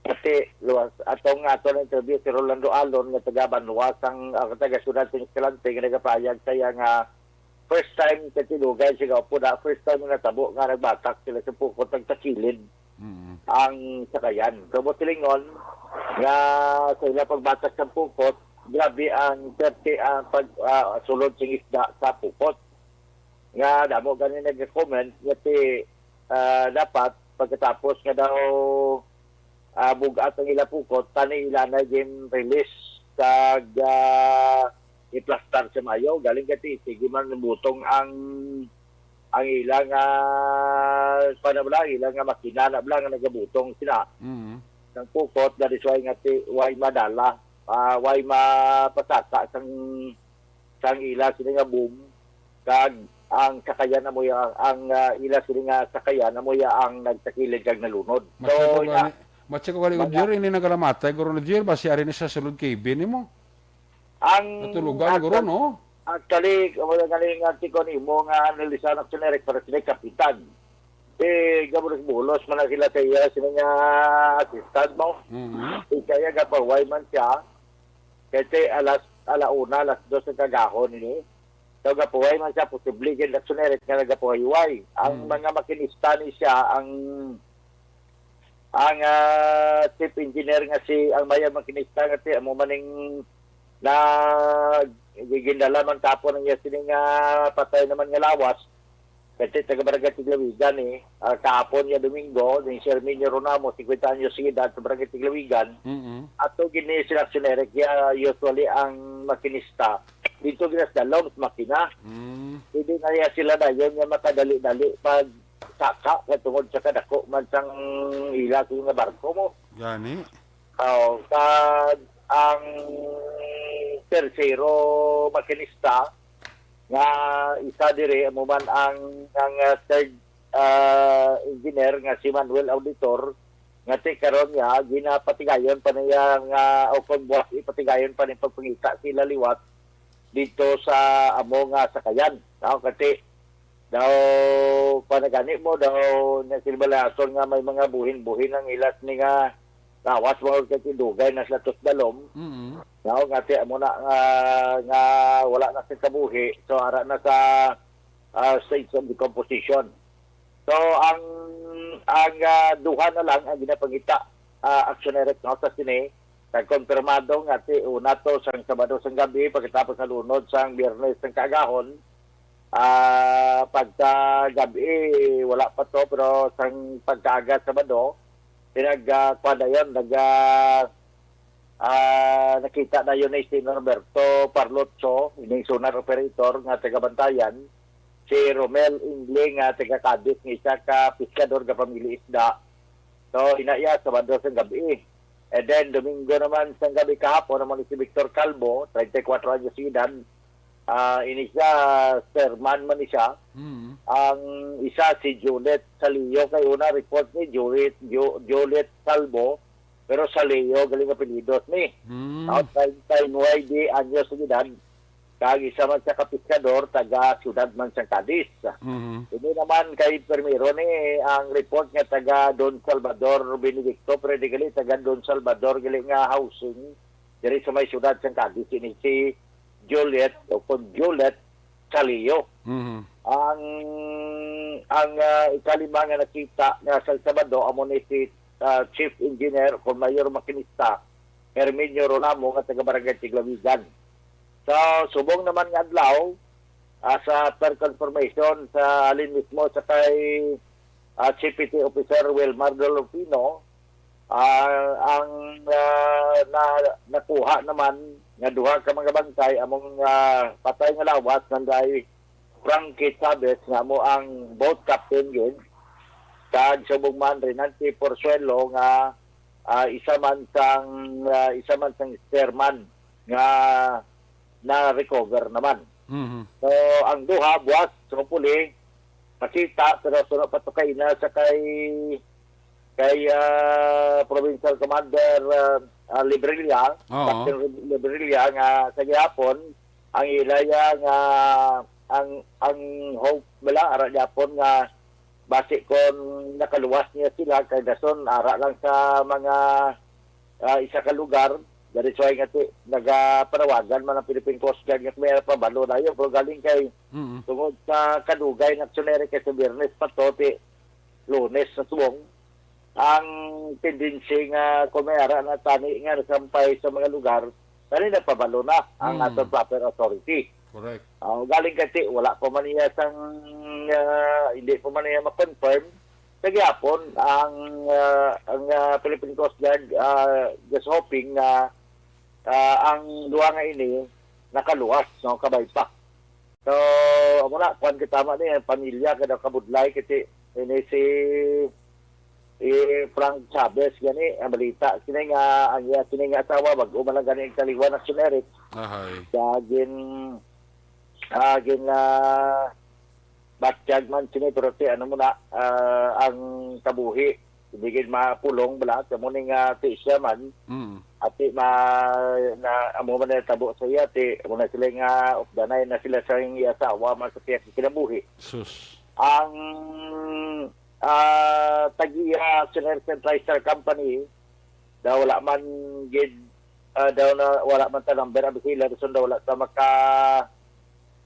kasi luwas, atong ato na interview si Rolando Alon nga taga Banwa sang, ah, taga siyudad sa Escalante nga nagapayag sa iya nga first time sa tinugay siya gaupo na, first time nga natabo nga nagbatak sila sa pukot, nagtakilid Mm. ang sakayan. So, mo silingon nga sa ila pagbatak sa pukot, grabe ang perte ang pag, ah, sulod sing isda sa pukot. Nga damo gani nag-comment nga ti, ah, dapat pagkatapos nga daw, ah, bug-at ang ila pukot, tani ila na gin-release kag, ah, iplastar sa mayo. Galing kay ti, sige man butong ang, ang ila nga, kuwan na bala, ang ila nga makina na bala nga nagabutong sila. Mm. Sang pukot, that is why nga ti, why madala, ah, why mapasaka sang, sang ila sila nga boom, kag ang sakayan amo ya, ang, ah, ila sila nga sakayan amo ya ang nagtakilid kag nalunod. So, Matsyag ko ina-, gani, matsyag ko gani, mga Guro, ini nagalamatay, Guro Nadir, basi ari ni sa sulod K B nimo. Ang Natulugan, Guro, actual-, no? Actually, wala nga ning artiko nimo nga analisan ako ni Eric para sila kapitan. Eh, gabulos-bulos man na sila sa iya, sila nga assistant mo. Mhm. Eh, kaya gapahuway man siya, kay ti alas, ala una, alas dos ang kagahon ini. So, gapahuway man siya, posible gid, Eric, nga nagapahuway. Ang Mm. mga makinista ni siya, ang Ang, ah, chief engineer nga si, ang mayor makinista nga si, amo man ning na gindala man tapon ang iya sining, ah, patay naman nga lawas. Kasi taga Barangay Tiglawigan, eh. Ah, kahapon nga Domingo, ni Sir Minyo Ronamo, singkwenta anyos sa edad, sa Barangay Tiglawigan. Mm-mm. Ato gini sila aksyon, Eric, ya, usually ang makinista dito gina sa dalom sa makina. Mm. Hindi na niya sila dayon nga makadali-dali pag saka nga tungod sa kadako man sang ila ko nga barko mo. Gani. Oh, kag ang tersero makinista nga isa diri amo man ang, ang, ah, third, ah, engineer nga si Manuel Auditor, nga ti karon niya ginapatigayon pa niya nga, o kon buwas ipatigayon pa ni pagpangita sila liwat dito sa amo nga sakayan. Tao kati daw panagani mo daw na silbalason nga may mga buhin-buhin ang ilas ni nga lawas, mga kay dugay na sila tos dalom. Mm. Daw nga ti amo na nga, nga wala na sa kabuhi, so ara na sa, ah, stage of decomposition. So ang, ang, ah, duha na lang ang ginapangita, ah, aksyon direct, no, sa sini. Nagkonfirmado nga ti una to sang Sabado sang gabi pagkatapos nalunod sang Biyernes sang kaagahon. Ah, pagka gabi, wala pa to, pero sang pagkaaga Sabado, pinag, ah, kuwan na yun, nag, ah, ah, nakita na yun ni si Norberto Parlotso, ining sonar operator nga taga Bantayan, si Romel Ingle nga taga Cadiz, nga isa ka piskador nga pamili isda. So, ina iya, Sabado sang gabi. And then, Domingo naman sang gabi kahapon, naman si Victor Calvo, treinta y cuatro anyos sa edad. Ah, ini siya, chairman man ni siya. Mm. Ang isa si Juliet Salio, kay una report ni Juliet, Ju-, Juliet Salvo, pero Salio, galing apelyidos ni. Mm. Ah, treinta y nueve anyos sa edad. Kag isa man siya ka piskador, taga siyudad man sang Cadiz. Mhm. Ini naman kay primero ni ang report nga taga Don Salvador Benedicto, pero di gali taga Don Salvador gali nga housing diri sa may siyudad sang Cadiz. Ini si Juliet o kon Juliet Salio. Mhm. Ang, ang, ah, ikalima nga nakita nga sa Sabado amo ni si, ah, Chief Engineer o kon Mayor Makinista Herminio Ronamo nga taga Barangay Tiglawigan. Sa subong naman nga adlaw, ah, sa per confirmation sa halin mismo sa kay, ah, C P T Officer Wilmar Dolofino, ah, ang, ah, na, nakuha naman nga duha ka mga bangkay among, ah, patay nga lawas nanday Frankie Chavez nga amo ang boat captain gid, kag subong man Renante Porzuelo nga, ah, isa man sang, ah, isa man sang chairman nga na-recover naman. Mhm. So, ang duha, buwas, hopefully, makita, pero suno pa to kay ina sa kay, kay, ah, Provincial Commander, ah, ah, Librilla, Oo. Captain Librilla, nga sa gihapon, ang ilaya nga, ang, ang hope bala, ara gihapon nga, basi kon nakaluwas niya sila, kay dason, ara lang sa mga ah, isa ka lugar, that is why nga ti, nagapanawagan man ang Philippine Coast Guard nga may pabalo na yun. Pero galing kay, Mm. tungod sa kadugay na aksyon na rin kay sa Biyernes pa to, ti Lunes na subong, ang tendency nga kung may ara na tani nga nasampay sa mga lugar, tani nagpabalo na ang Mm. aton proper authority. Correct. Ah, galing kay ti, wala pa man niya sang, ah, hindi pa man niya ma-confirm. Sa gihapon, ang, ah, ang, ah, Philippine Coast Guard, ah, just hoping nga, ah, ang duha nga ini nakaluwas, no, kabay pa. So, amo na, kuwan ka tama ni, ang pamilya ka daw kabudlay, kasi ini si, eh, Frank Chavez gani, ang balita. Kini nga, ang iya, kini nga asawa, bag-o man lang gani ang kaliwan na generic. Ahay. Sa gin, ah, gin, ah, batyag man sini, pero ti, ano mo na, ah, ang kabuhi, hindi gid mapulong bala, sa mo ni nga ti siya man, Mm. ati ma, na, amo man na tabo sa iya, ti, amo na sila nga, updanay na sila sa iyang asawa, man sa pihak sa kinabuhi. Sus. Ang, ah, tag-iya, Sir Ersen TriStar Company, daw wala man gid, ah, daw na, wala man ta number, abi sila, rason daw wala ta maka,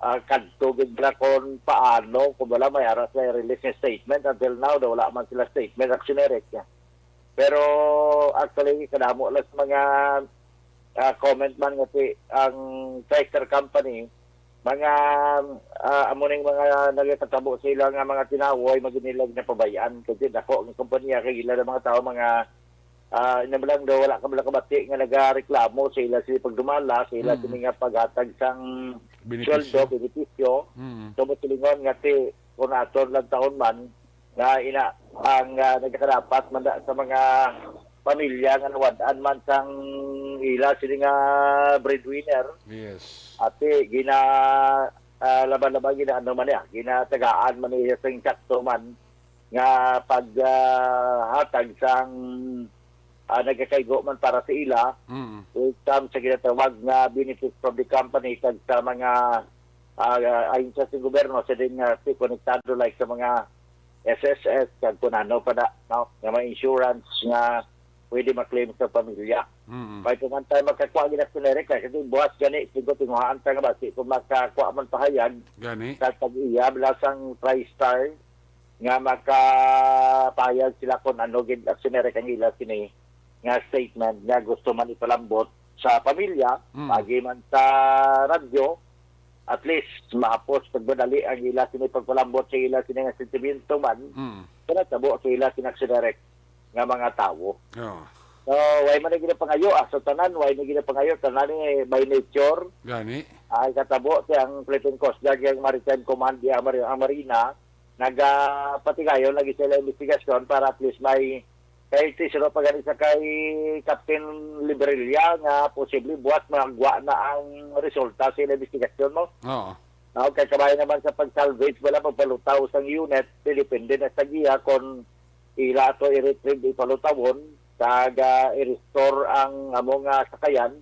ah, kadto gid bala kon paano, kung wala may ara sa release nga statement, until now, daw wala man sila statement, actioneric. Pero, actually, kadamo lang sa mga, ah, comment man nga si, ang TriStar Company, mga, ah, amo ning mga nagakatabo sa ila nga mga tinawo ay maginilag na pabayaan. Kasi dako ang kompanya, kay ila na mga tao, mga, ah, ina lang daw, wala ka, wala kabati nga nagareklamo sa ila sa pagdumala, sa ila Mm. sini nga paghatag sang Benepisyo. sweldo, benepisyo. Mm. So, masilingon nga ti, kung aton lang taon man, nga ina, ang, ah, nagakadapat man da sa mga pamilya nga nawad-an man sang ila sini nga breadwinner. Yes. Ati, gina, ah, laban-laban, gina, ano man niya, ginatagaan man niya sing sakto man nga pag, ah, hatag sang, ah, nagakaigo man para sa ila, Mm. with some sa ginatawag nga benefits from the company kag sa mga, ah, ahensya sa gobyerno, sa din nga si konektado, like sa mga S S S, kag kung ano pa na, no, nga may insurance nga pwede ma-claim sa pamilya. Mm. May kung man tayo makakuha gid, actioneric, kay kasi buwas gani, siguro tinguhaan ta nga ba, si, kung makakuha man pahayag, Gani. sa tag-iya, bala sang TriStar, nga makapahayag sila kung ano gid, actioneric, ang ila sini nga statement nga gusto man ipalambot sa pamilya, Mm. pagi man sa radyo, at least mahapos pagmadali ang ila sini pagpalambot sa ila sini nga sentimiento man, Mm. sa natabo sa ila sini actioneric nga mga tawo. Oo. So, way man na ginapangayo, ah, sa tanan, way na ginapangayo, tanan ni by nature. Gani. Ay, katabo, si ang Philippine Coast Guard, ang Maritime Command, di ang Mari-, ang Marina, nagapatigayon lagi sila investigasyon para at least may, kay ti sila pa gani sa kay Captain Librilla nga posible buwas magwa na ang resulta sa ila investigasyon mo. Oo. Now, kay kabay naman sa pag-salvage, wala pagpalutaw sang unit, depende na sa giya kung ila to i-retrieve, ipalutawon, kag, ah, i-restore ang amo nga sakayan,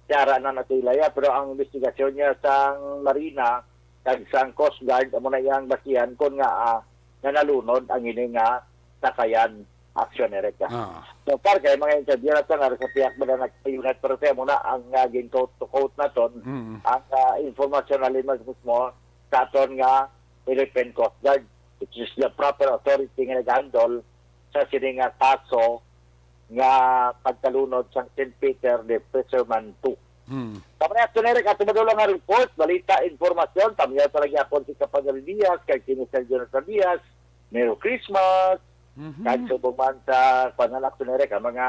siya ra na natila ya. Pero ang investigasyon niya sang Marina kag sang Coast Guard, amo na iyang basihan kon nga, ah, nga nalunod ang ini nga sakayan, action, Eric, ah. Ah. So far, kay mga interview na sa nga sa pihak ba na nag-unit, pero kaya muna ang, ah, gin-quote to quote naton, Mm. ang, ah, informasyon na limas mismo sa aton nga Philippine Coast Guard, which is the proper authority nga nag-handle sa sini nga kaso nga pagkalunod sang Saint Peter de Fisherman two. Hmm. Sa mga ato, Eric, ato madula nga report, balita, informasyon, tamyaw talaga ako si Kapadre Diaz, kay kini Sergio Nata Diaz, Merry Christmas, Mhm. kag subong man sa pananak, Eric, ang mga,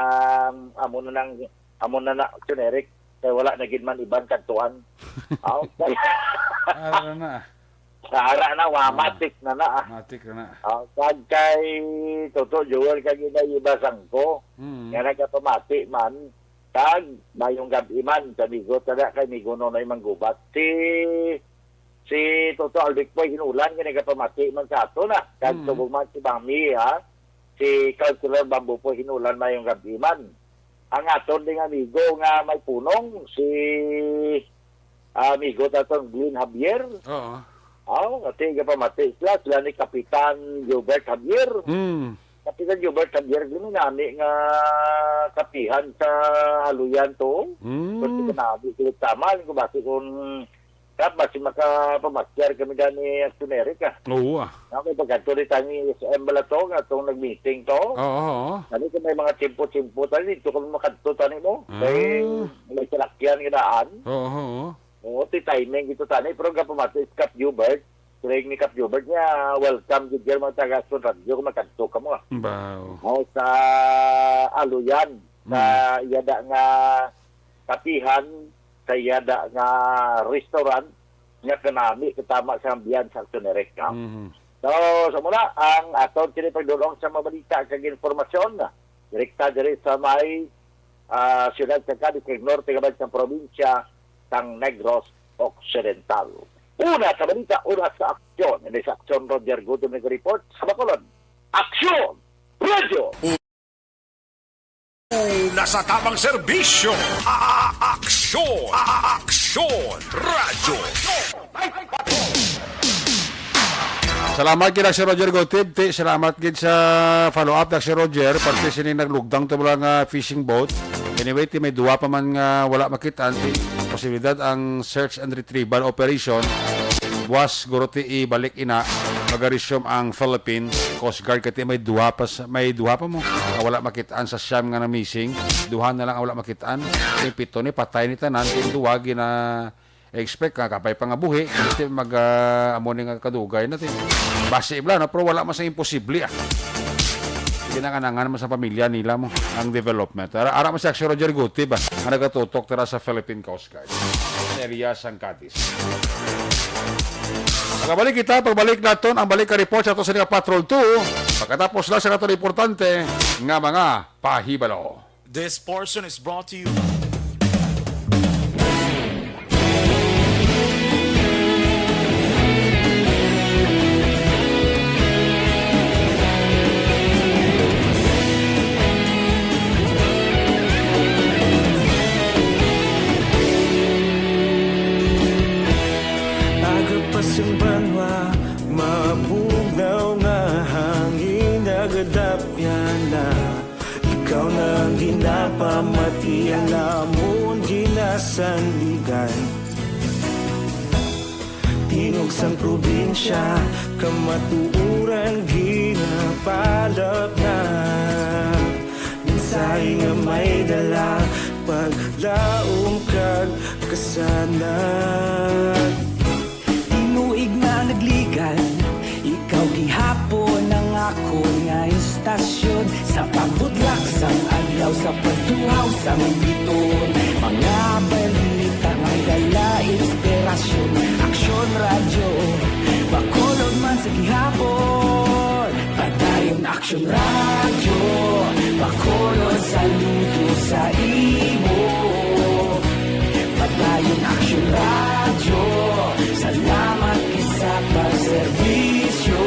um, amo na nang, amo na na, Eric, kay wala na gid man iban kadtuan. Aw, Ara na. Ara na, wa, Ah. matik na na, ah. Matik na na. Ah, kag kay Toto Joel kag Inday Iba Sangko, Mm. nga nagapamati man, kag mayong gab-i man, sa amigo, tada kay amigo Nonoy Manggubat. Si, si Toto Albic Boy Hinulan, nga nagapamati man sa ato na. Kag Mm. subong man si Mami, ha? Si Councilor Bamboo po Hinulan, mayong gab-i man. Ang aton ding amigo nga may punong, si, ah, amigo ta tong Glenn Javier. Oo. Aw, ati nga pamati sila, sila ni Kapitan Gilbert Javier. Hmm. Kapitan Gilbert Javier, gani nami nga kapihan sa Aluyan to. Hmm. Kasi kanami sila tama, alam ko ba, kung Kap, basi makapamasyar kami gani, Action Eric, ah. Oo, ah. Nga may pagkadto ni tani S M bala to, nga tong nag-meeting to. Oo, oo. Ano kung may mga tiyempo-tiyempo tani, dito kami makadto tani mo. Ah. Kay may salakyan nga daan. Oo, oo. Oo, ti timing ito tani. Pero nga pamati si Kap Hubert, turing ni Kap Hubert niya, welcome gid yan mga taga Action Radio kung makadto ka mo, ah. Wow. O, sa Aluyan, sa Mm. iyada nga kapihan, sa iyada nga restaurant, nga kanami katama sa ambiyan sa Aksyon Direct, no? Mhm. So, sa muna, ang aton kini pagdulong sa mga balita kag informasyon, direkta diri sa may, ah, siyudad sa Cadiz, kag norte nga bahin sang probinsya sang Negros Occidental. Una sa balita, una sa aksyon. Ini sa aksyon, Roger Gutom nag-report sa Bacolod. Aksyon! Radyo! Una sa tamang serbisyo, a-, a-, aksyon, a-, a-, aksyon, radyo. Salamat gid, Sir Roger Gotib. Ti, salamat gid sa follow-up, Sir Roger. Parte sini naglugdang to lang, ah, fishing boat. Anyway, ti may duha pa man nga wala makit-an. Ti, posibilidad ang search and retrieval operation. Buwas, guro, ti ibalik ina, mag-resume ang Philippine Coast Guard. Kati may duha pa sa, may duha pa mo nga wala makit-an sa siyam nga na-missing. Duha na lang ang wala makit-an. Yung pito ni patay ni tanan. Yung duha gina-expect nga kapay pa nga buhi. Kasi mag, ah, amo ni nga kadugay natin. Basi ibla, no? Pero wala man sa imposible, ah. Ginanganangan man sa pamilya nila mo ang development. Ara, ara man si Aksyon Roger Guti ba? Ang nagatutok tara sa Philippine Coast Guard. Area sang Cadiz. Magabalik kita, pagbalik naton ang balik ka report sa ato sa nga Patrol two. Pagkatapos na sa nato importante nga mga pahibalo. This portion is brought to you. Aga pa sing banwa, mabugnaw nga hangin nagadapyan na. Ikaw na ang ginapamati, ang amon ginasandigan. Tingog sang probinsya, kamatuoran ginapalapnag. Mensahe nga may dala, paglaom kag kasanag. Tinuig na nagligan, ikaw gihapon ang akon nga istasyon. Sa pagbudlak sang adlaw, sa pagtuhaw sang biton, mga balita may dala inspirasyon. Aksyon Radyo, Bacolod man sa gihapon. Padayon Aksyon Radyo, Bacolod, saludo sa imo. Padayon Aksyon Radyo, salamat gid sa pagserbisyo.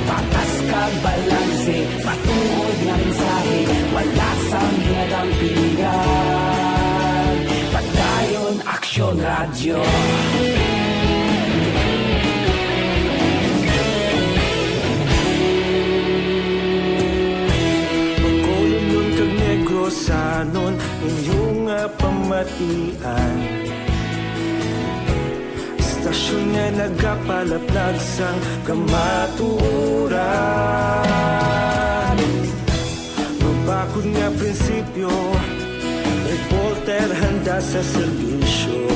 Patas kag balanse, matuod nga mensahe, wala sang ginadampigan. Padayon Aksyon Radyo. Bacolodnon kag Negrosanon, inyo nga pamatian. Istasyon nga nagapalaplag sang kamatuoran. Mabakod nga prinsipyo, reporter handa sa serbisyo.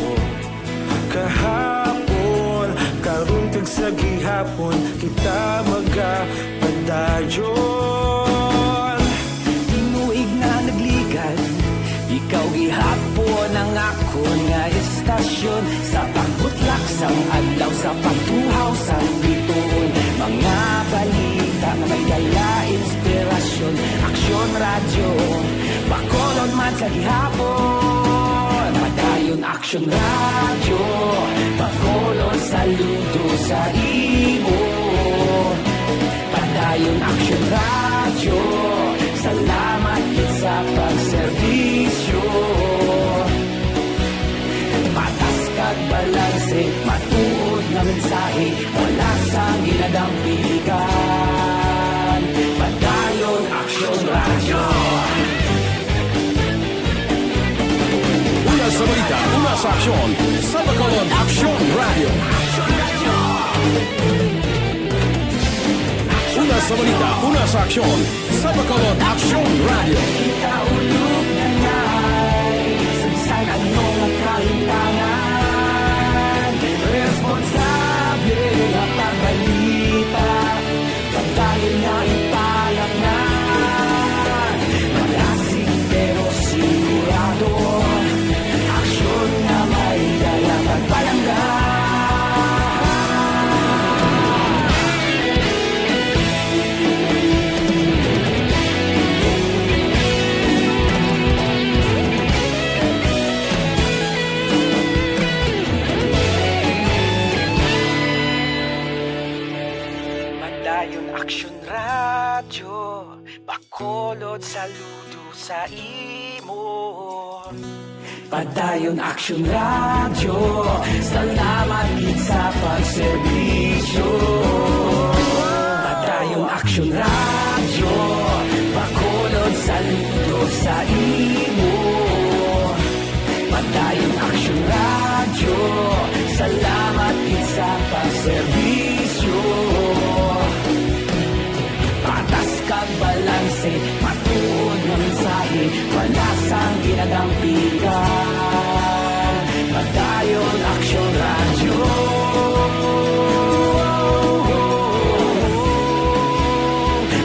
Kahapon, karon kag sa gihapon, kita magapadayon. Tinuig na nagligan, ikaw gihapon ang akon nga istasyon. Sa pagbutlak sang adlaw, sa pagtuhaw sang bituon, mga balita nga may dala inspirasyon. Aksyon Radyo, Bacolod man sa gihapon. Padayon Aksyon Radyo, Bacolod, saludo sa imo. Padayon Aksyon Radyo, salamat gid sa pagserbisyo. Patas kag balanse, matuod nga mensahe, wala sang ginadampigan. Padayon Aksyon Radyo. Una sa balita, una sa aksyon, sa Bacolod Aksyon Radyo. Una sa balita, una sa aksyon, sa Bacolod Aksyon Radyo. Kita ulog na ngay, sa bisan ano nga kahintangan, responsable nga pagbalita, padayon nga ipalapngan. Malasig pero sigurado, aksyon nga may imo. Padayon Aksyon Radyo, salamat gid sa pagserbisyo. Padayon Aksyon Radyo, Bacolod, saludo sa imo. Padayon Aksyon Radyo, salamat gid sa pagserbisyo. Patas kag balanse, matuod nga mensahe, wala sang ginadampigan. Padayon Aksyon Radyo.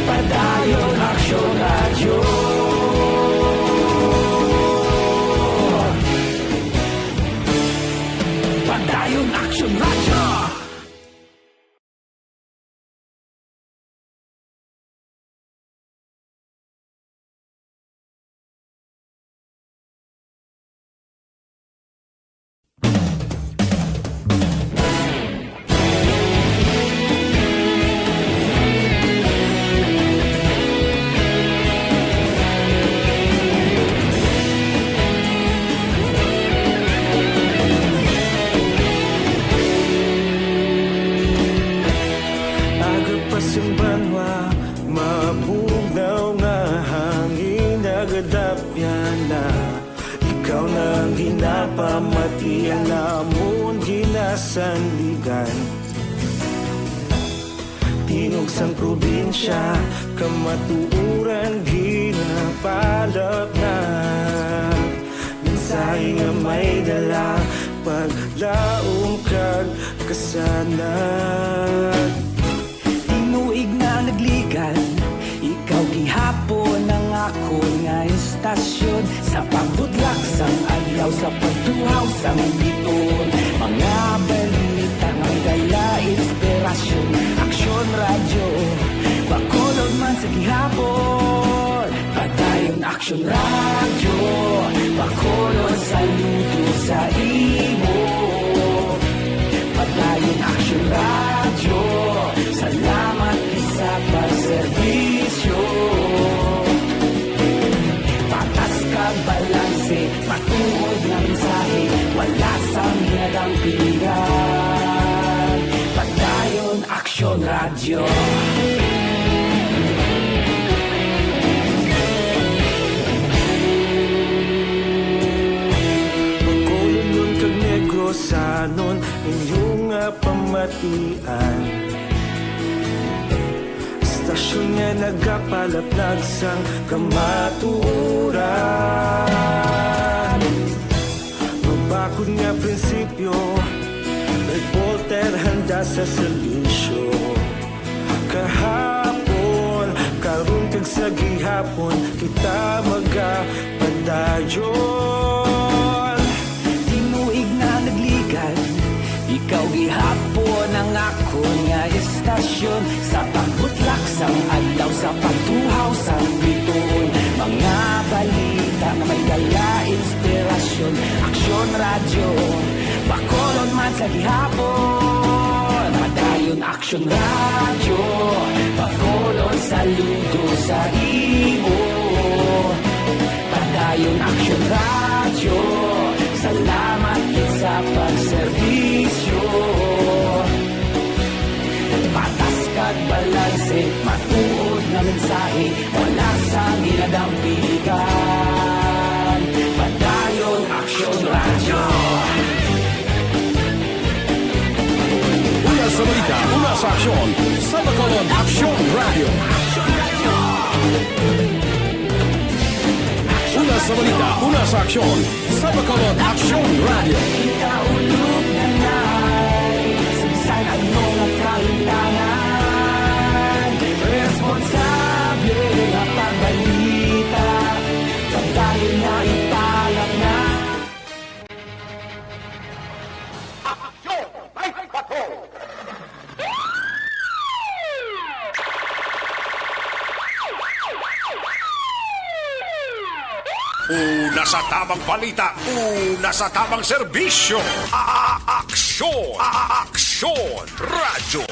Padayon Aksyon Radyo. Padayon Aksyon Radyo. Aga pa sing banwa, mabugnaw nga hangin nagadapyan na. Ikaw na ang ginapamati, ang namon ginasandigan. Tingog sang probinsya, kamatuoran ginapalapnag. Mensahe nga may dala, paglaom kag kasanag. Tinuig na nagligan, ikaw gihapon ang akon nga istasyon. Sa pagbudlak sang adlaw, sa pagtuhaw sang bituon, mga balita nga may dala inspirasyon. Aksyon Radyo, Bacolod man sa gihapon. Padayon Aksyon Radyo, Bacolod, saludo sa imo. Padayon Aksyon Radyo, salamat gid sa pagserbisyo. Patas kag balanse, matuod nga mensahe, wala sang ginadampigan. Padayon Aksyon Radyo. Bacolodnon kag Negrosanon, inyo nga pamatian. Istasyon nga nagapalaplag sang kamatuoran. Mabakod nga prinsipyo, reporter handa sa serbisyo. Kahapon, karon kag sa gihapon, kita magapadayon. Tinuig na nagligan, ikaw gihapon ang akon nga istasyon. Sa pagbutlak sang adlaw, sa pagtuhaw sang bituon, mga balita nga may dala inspirasyon. Aksyon Radyo, Bacolod man sa gihapon. Padayon Aksyon Radyo, Bacolod, saludo sa imo. Padayon Aksyon Radyo, salamat gid sa pagserbisyo. Patas kag balanse, matuod nga mensahe, wala sang ginadampigan. Padayon Aksyon Radyo. Una sa balita, una sa aksyon, sa Bacolod Aksyon Radyo. Una sa balita, una sa aksyon, sa Bacolod Aksyon Radyo. Ikaulog na na'y sa bisan ano nga kahitangan. Responsable nga pagbalita, pagdayon na ipalak na. Aksyon! Ay, aksyon! Una sa tamang balita, una sa tamang serbisyo. A-, a-, aksyon, a-, a-, aksyon, radyo.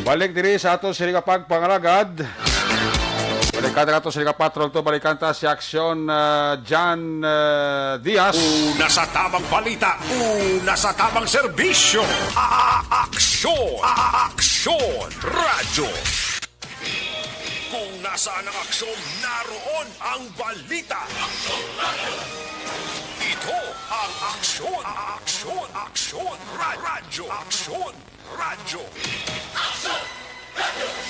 Balik diri sa ato sini nga pagpangalagad. Balikan ta ato sini nga Patrol Two, balikan ta si Aksyon, ah, John, ah, Diaz. Una sa tamang balita, una sa tamang serbisyo. A-, a-, aksyon, a-, a-, aksyon, radyo. Kung nasaan ang aksyon, naroon ang balita. Ito ang aksyon, a-, aksyon, aksyon, ra-, radyo, aksyon. Radyo. Aksyon!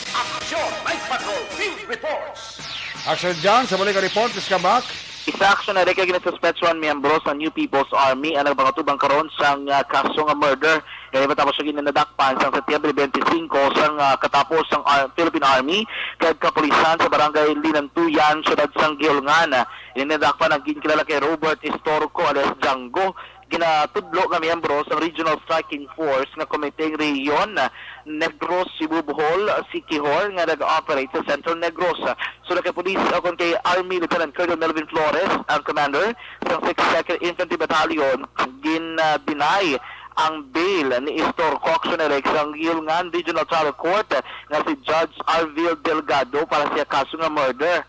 Aksyon! Night Patrol Field Reports! Action John, sa balik ang report, please come back. Isa aksyon na rin kay ginasuspetsuhan miyembro sa New People's Army ang nagpangatubang karon sang, ah, kaso nga murder. Kaya matapos siya ginadakpan sang Setyembre twenty-five sang, ah, katapos sang, ah, Philippine Army kag kapulisan sa barangay Linantuyan, siyudad sang Guihulngan. Ini nadakpan ang ginkilala kay Robert Estorco alias Django, ginatudlo nga miyembro sa Regional Striking Force nga Komiteng Rehiyon Negros, Cebu, Bohol, Siquijor, nga nag-operate sa Central Negros. Suno kay Police, o kon kay Army Lieutenant Colonel Melvin Flores, ang commander sa Sixth Second Infantry Battalion, gin-deny ang bail ni Estorco, aksyon na rin sang Guihulngan Regional Trial Court nga si Judge Arvil Delgado para sa kaso nga murder.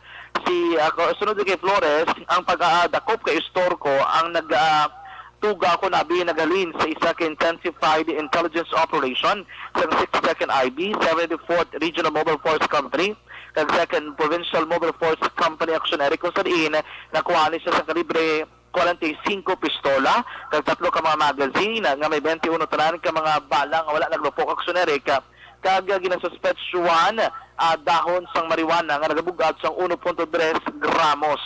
Si, ah, ko-, sunod kay Flores, ang pag-aadakop kay Estorco ang nag, ah, tuga kon abi naghalin sa isa ka intensified intelligence operation sang Sixth Second I B, Seventy-fourth Regional Mobile Force Company, kag Second Provincial Mobile Force Company Action Area, kung sa diin nakuha ni siya sa kalibre forty-five pistola, kag tatlo ka mga magazine nga may twenty-one tanan ka mga bala nga wala naglupok, aksyon, Eric, kag ginasuspetsuhan, ah, dahon sang marijuana nga nagabug-at sang uno punto tres gramos.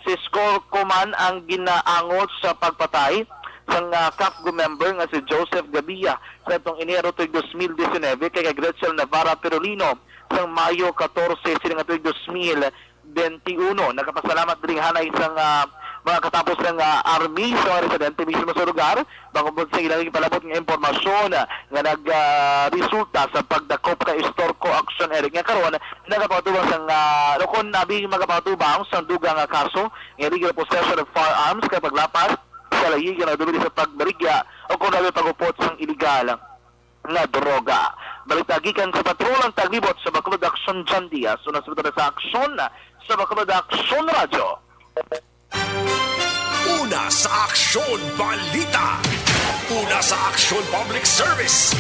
Si Estorco man ang ginaangot sa pagpatay sang, ah, CAFGU member nga si Joseph Gabia sa atong Enero tuig dos mil disinebe, kay kay Gretchen Navarra Perolino sang Mayo katorse sini nga tuig dos mil bente uno. Nagapasalamat diri hanay sang, ah, mga katapos sang, ah, army sa mga residente mismo sa lugar, bangod sa ilang ipalabot nga impormasyon, ah, nga nag, ah, resulta sa pagdakop kay Estorco, aksyon, Eric, nga karon nagapatubang sang, ah, lukon nabi magapatubang sang dugang nga kaso nga illegal possession of firearms kag paglapas sa layi nga nagdumili sa pagbaligya o kon nabi pagupot sang illegal nga droga. Balita gikan sa Patrol ang taglibot sa Bacolod Aksyon, John Diaz. Una sa Bacolod sa Aksyon, sa Bacolod Aksyon Radyo. Una sa Aksyon Balita. Una sa Aksyon Public Service.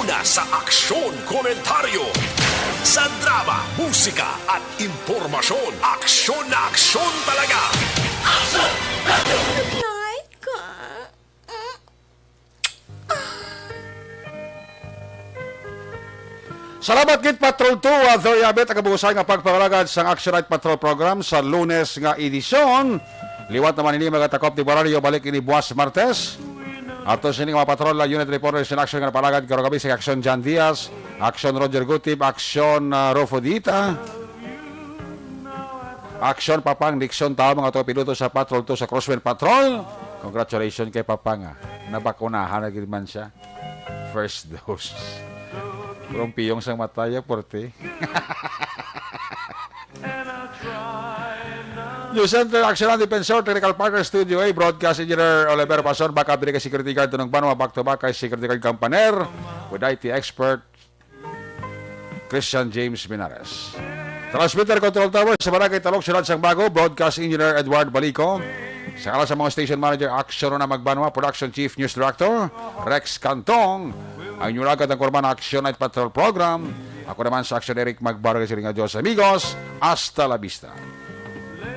Una sa Aksyon Komentaryo. Sa drama, musika at impormasyon, aksyon na aksyon talaga. Aksyon Radyo. Night ka. Salamat gid, Patrol Two, ah, Victoria Abet, ang kabuusan nga pagpangalagad sang Action Night Patrol Program sa Lunes nga edisyon. Liwat naman ini, mga takop ni Baralyo, balik ini buwas Martes. Ato sini nga mga patrol, ah, unit reporters in action nga napalagad karong gabi sa Action John Diaz, Action Roger Gutib, Action, ah, Rufo Dita. Action, Papang Nixon Tao, mga to piloto sa Patrol Two sa Crosswind Patrol. Congratulations kay Papang, ah. Nabakunahan na gid man siya. First dose. Pero ang piyong sang matay, ah, puwerte. News Center, Action ang Defensor, Technical Partner, Studio A, Broadcast Engineer Oliver Pason, backup diri kay Security Guard, Tunong Banwa, back to back kay Security Guard Campaner, with I T expert, Christian James Minares. Transmitter Control Tower sa Barangay Talok, Siyudad sang Bago, Broadcast Engineer Edward Balico. Sa ngalan sa mga Station Manager, Action Rona Magbanwa, Production Chief, News Director, Rex Cantong. Ang inyong alagad ang Kurban Action Night Patrol Program. Ako naman sa Action Eric Magbarga, siring nga Diyos, amigos. Hasta la vista.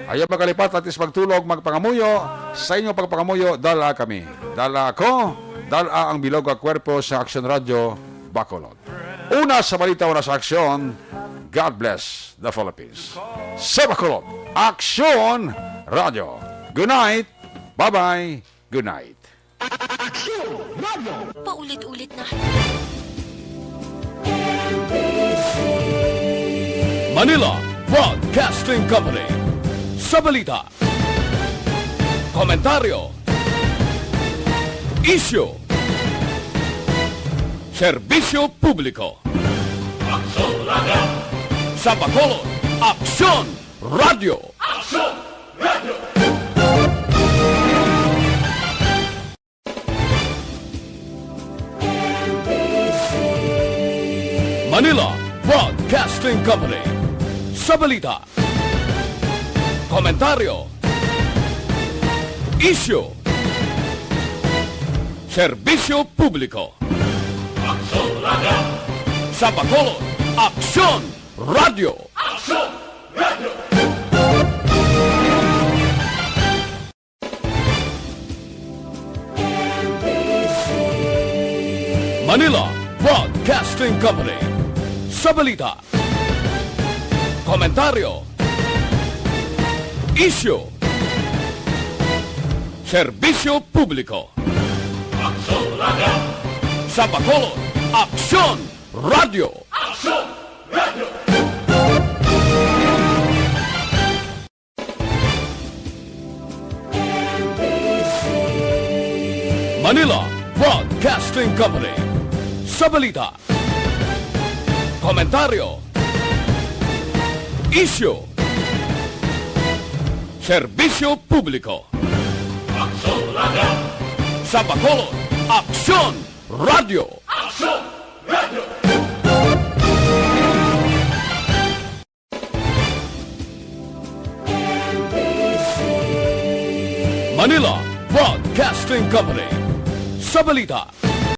Ayaw magkalipat, latis magtulog, magpangamuyo. Sa inyong pagpangamuyo, dala kami. Dala ako, dala ang bilog nga kwerpo sa Action Radio, Bacolod. Una sa balita, una sa aksyon. God bless the Philippines. Sa Bacolod, Aksyon Radio. Good night. Bye-bye. Good night. Aksyon Radio. Paulit-ulit na. Manila Broadcasting Company. Sa balita, komentaryo, isyu, serbisyo publiko. Aksyon Radio. Sa Bacolod, Aksyon Radio. Aksyon Radio. Manila Broadcasting Company. Sa balita, komentaryo, isyu, serbisyo publiko. Aksyon Radio. Sa Bacolod, Aksyon Radio. Aksyon Radio. Manila Broadcasting Company. Sa balita, komentaryo, isyu, serbisyo publiko. Aksyon Radio. Sa Bacolod, Aksyon Radio. Aksyon Radio. Manila Broadcasting Company. Sa balita, komentaryo, isyu, serbisyo publiko. Aksyon Radio. Sa Bacolod, Aksyon Radio. Aksyon Radio. Manila Broadcasting Company. Sa balita,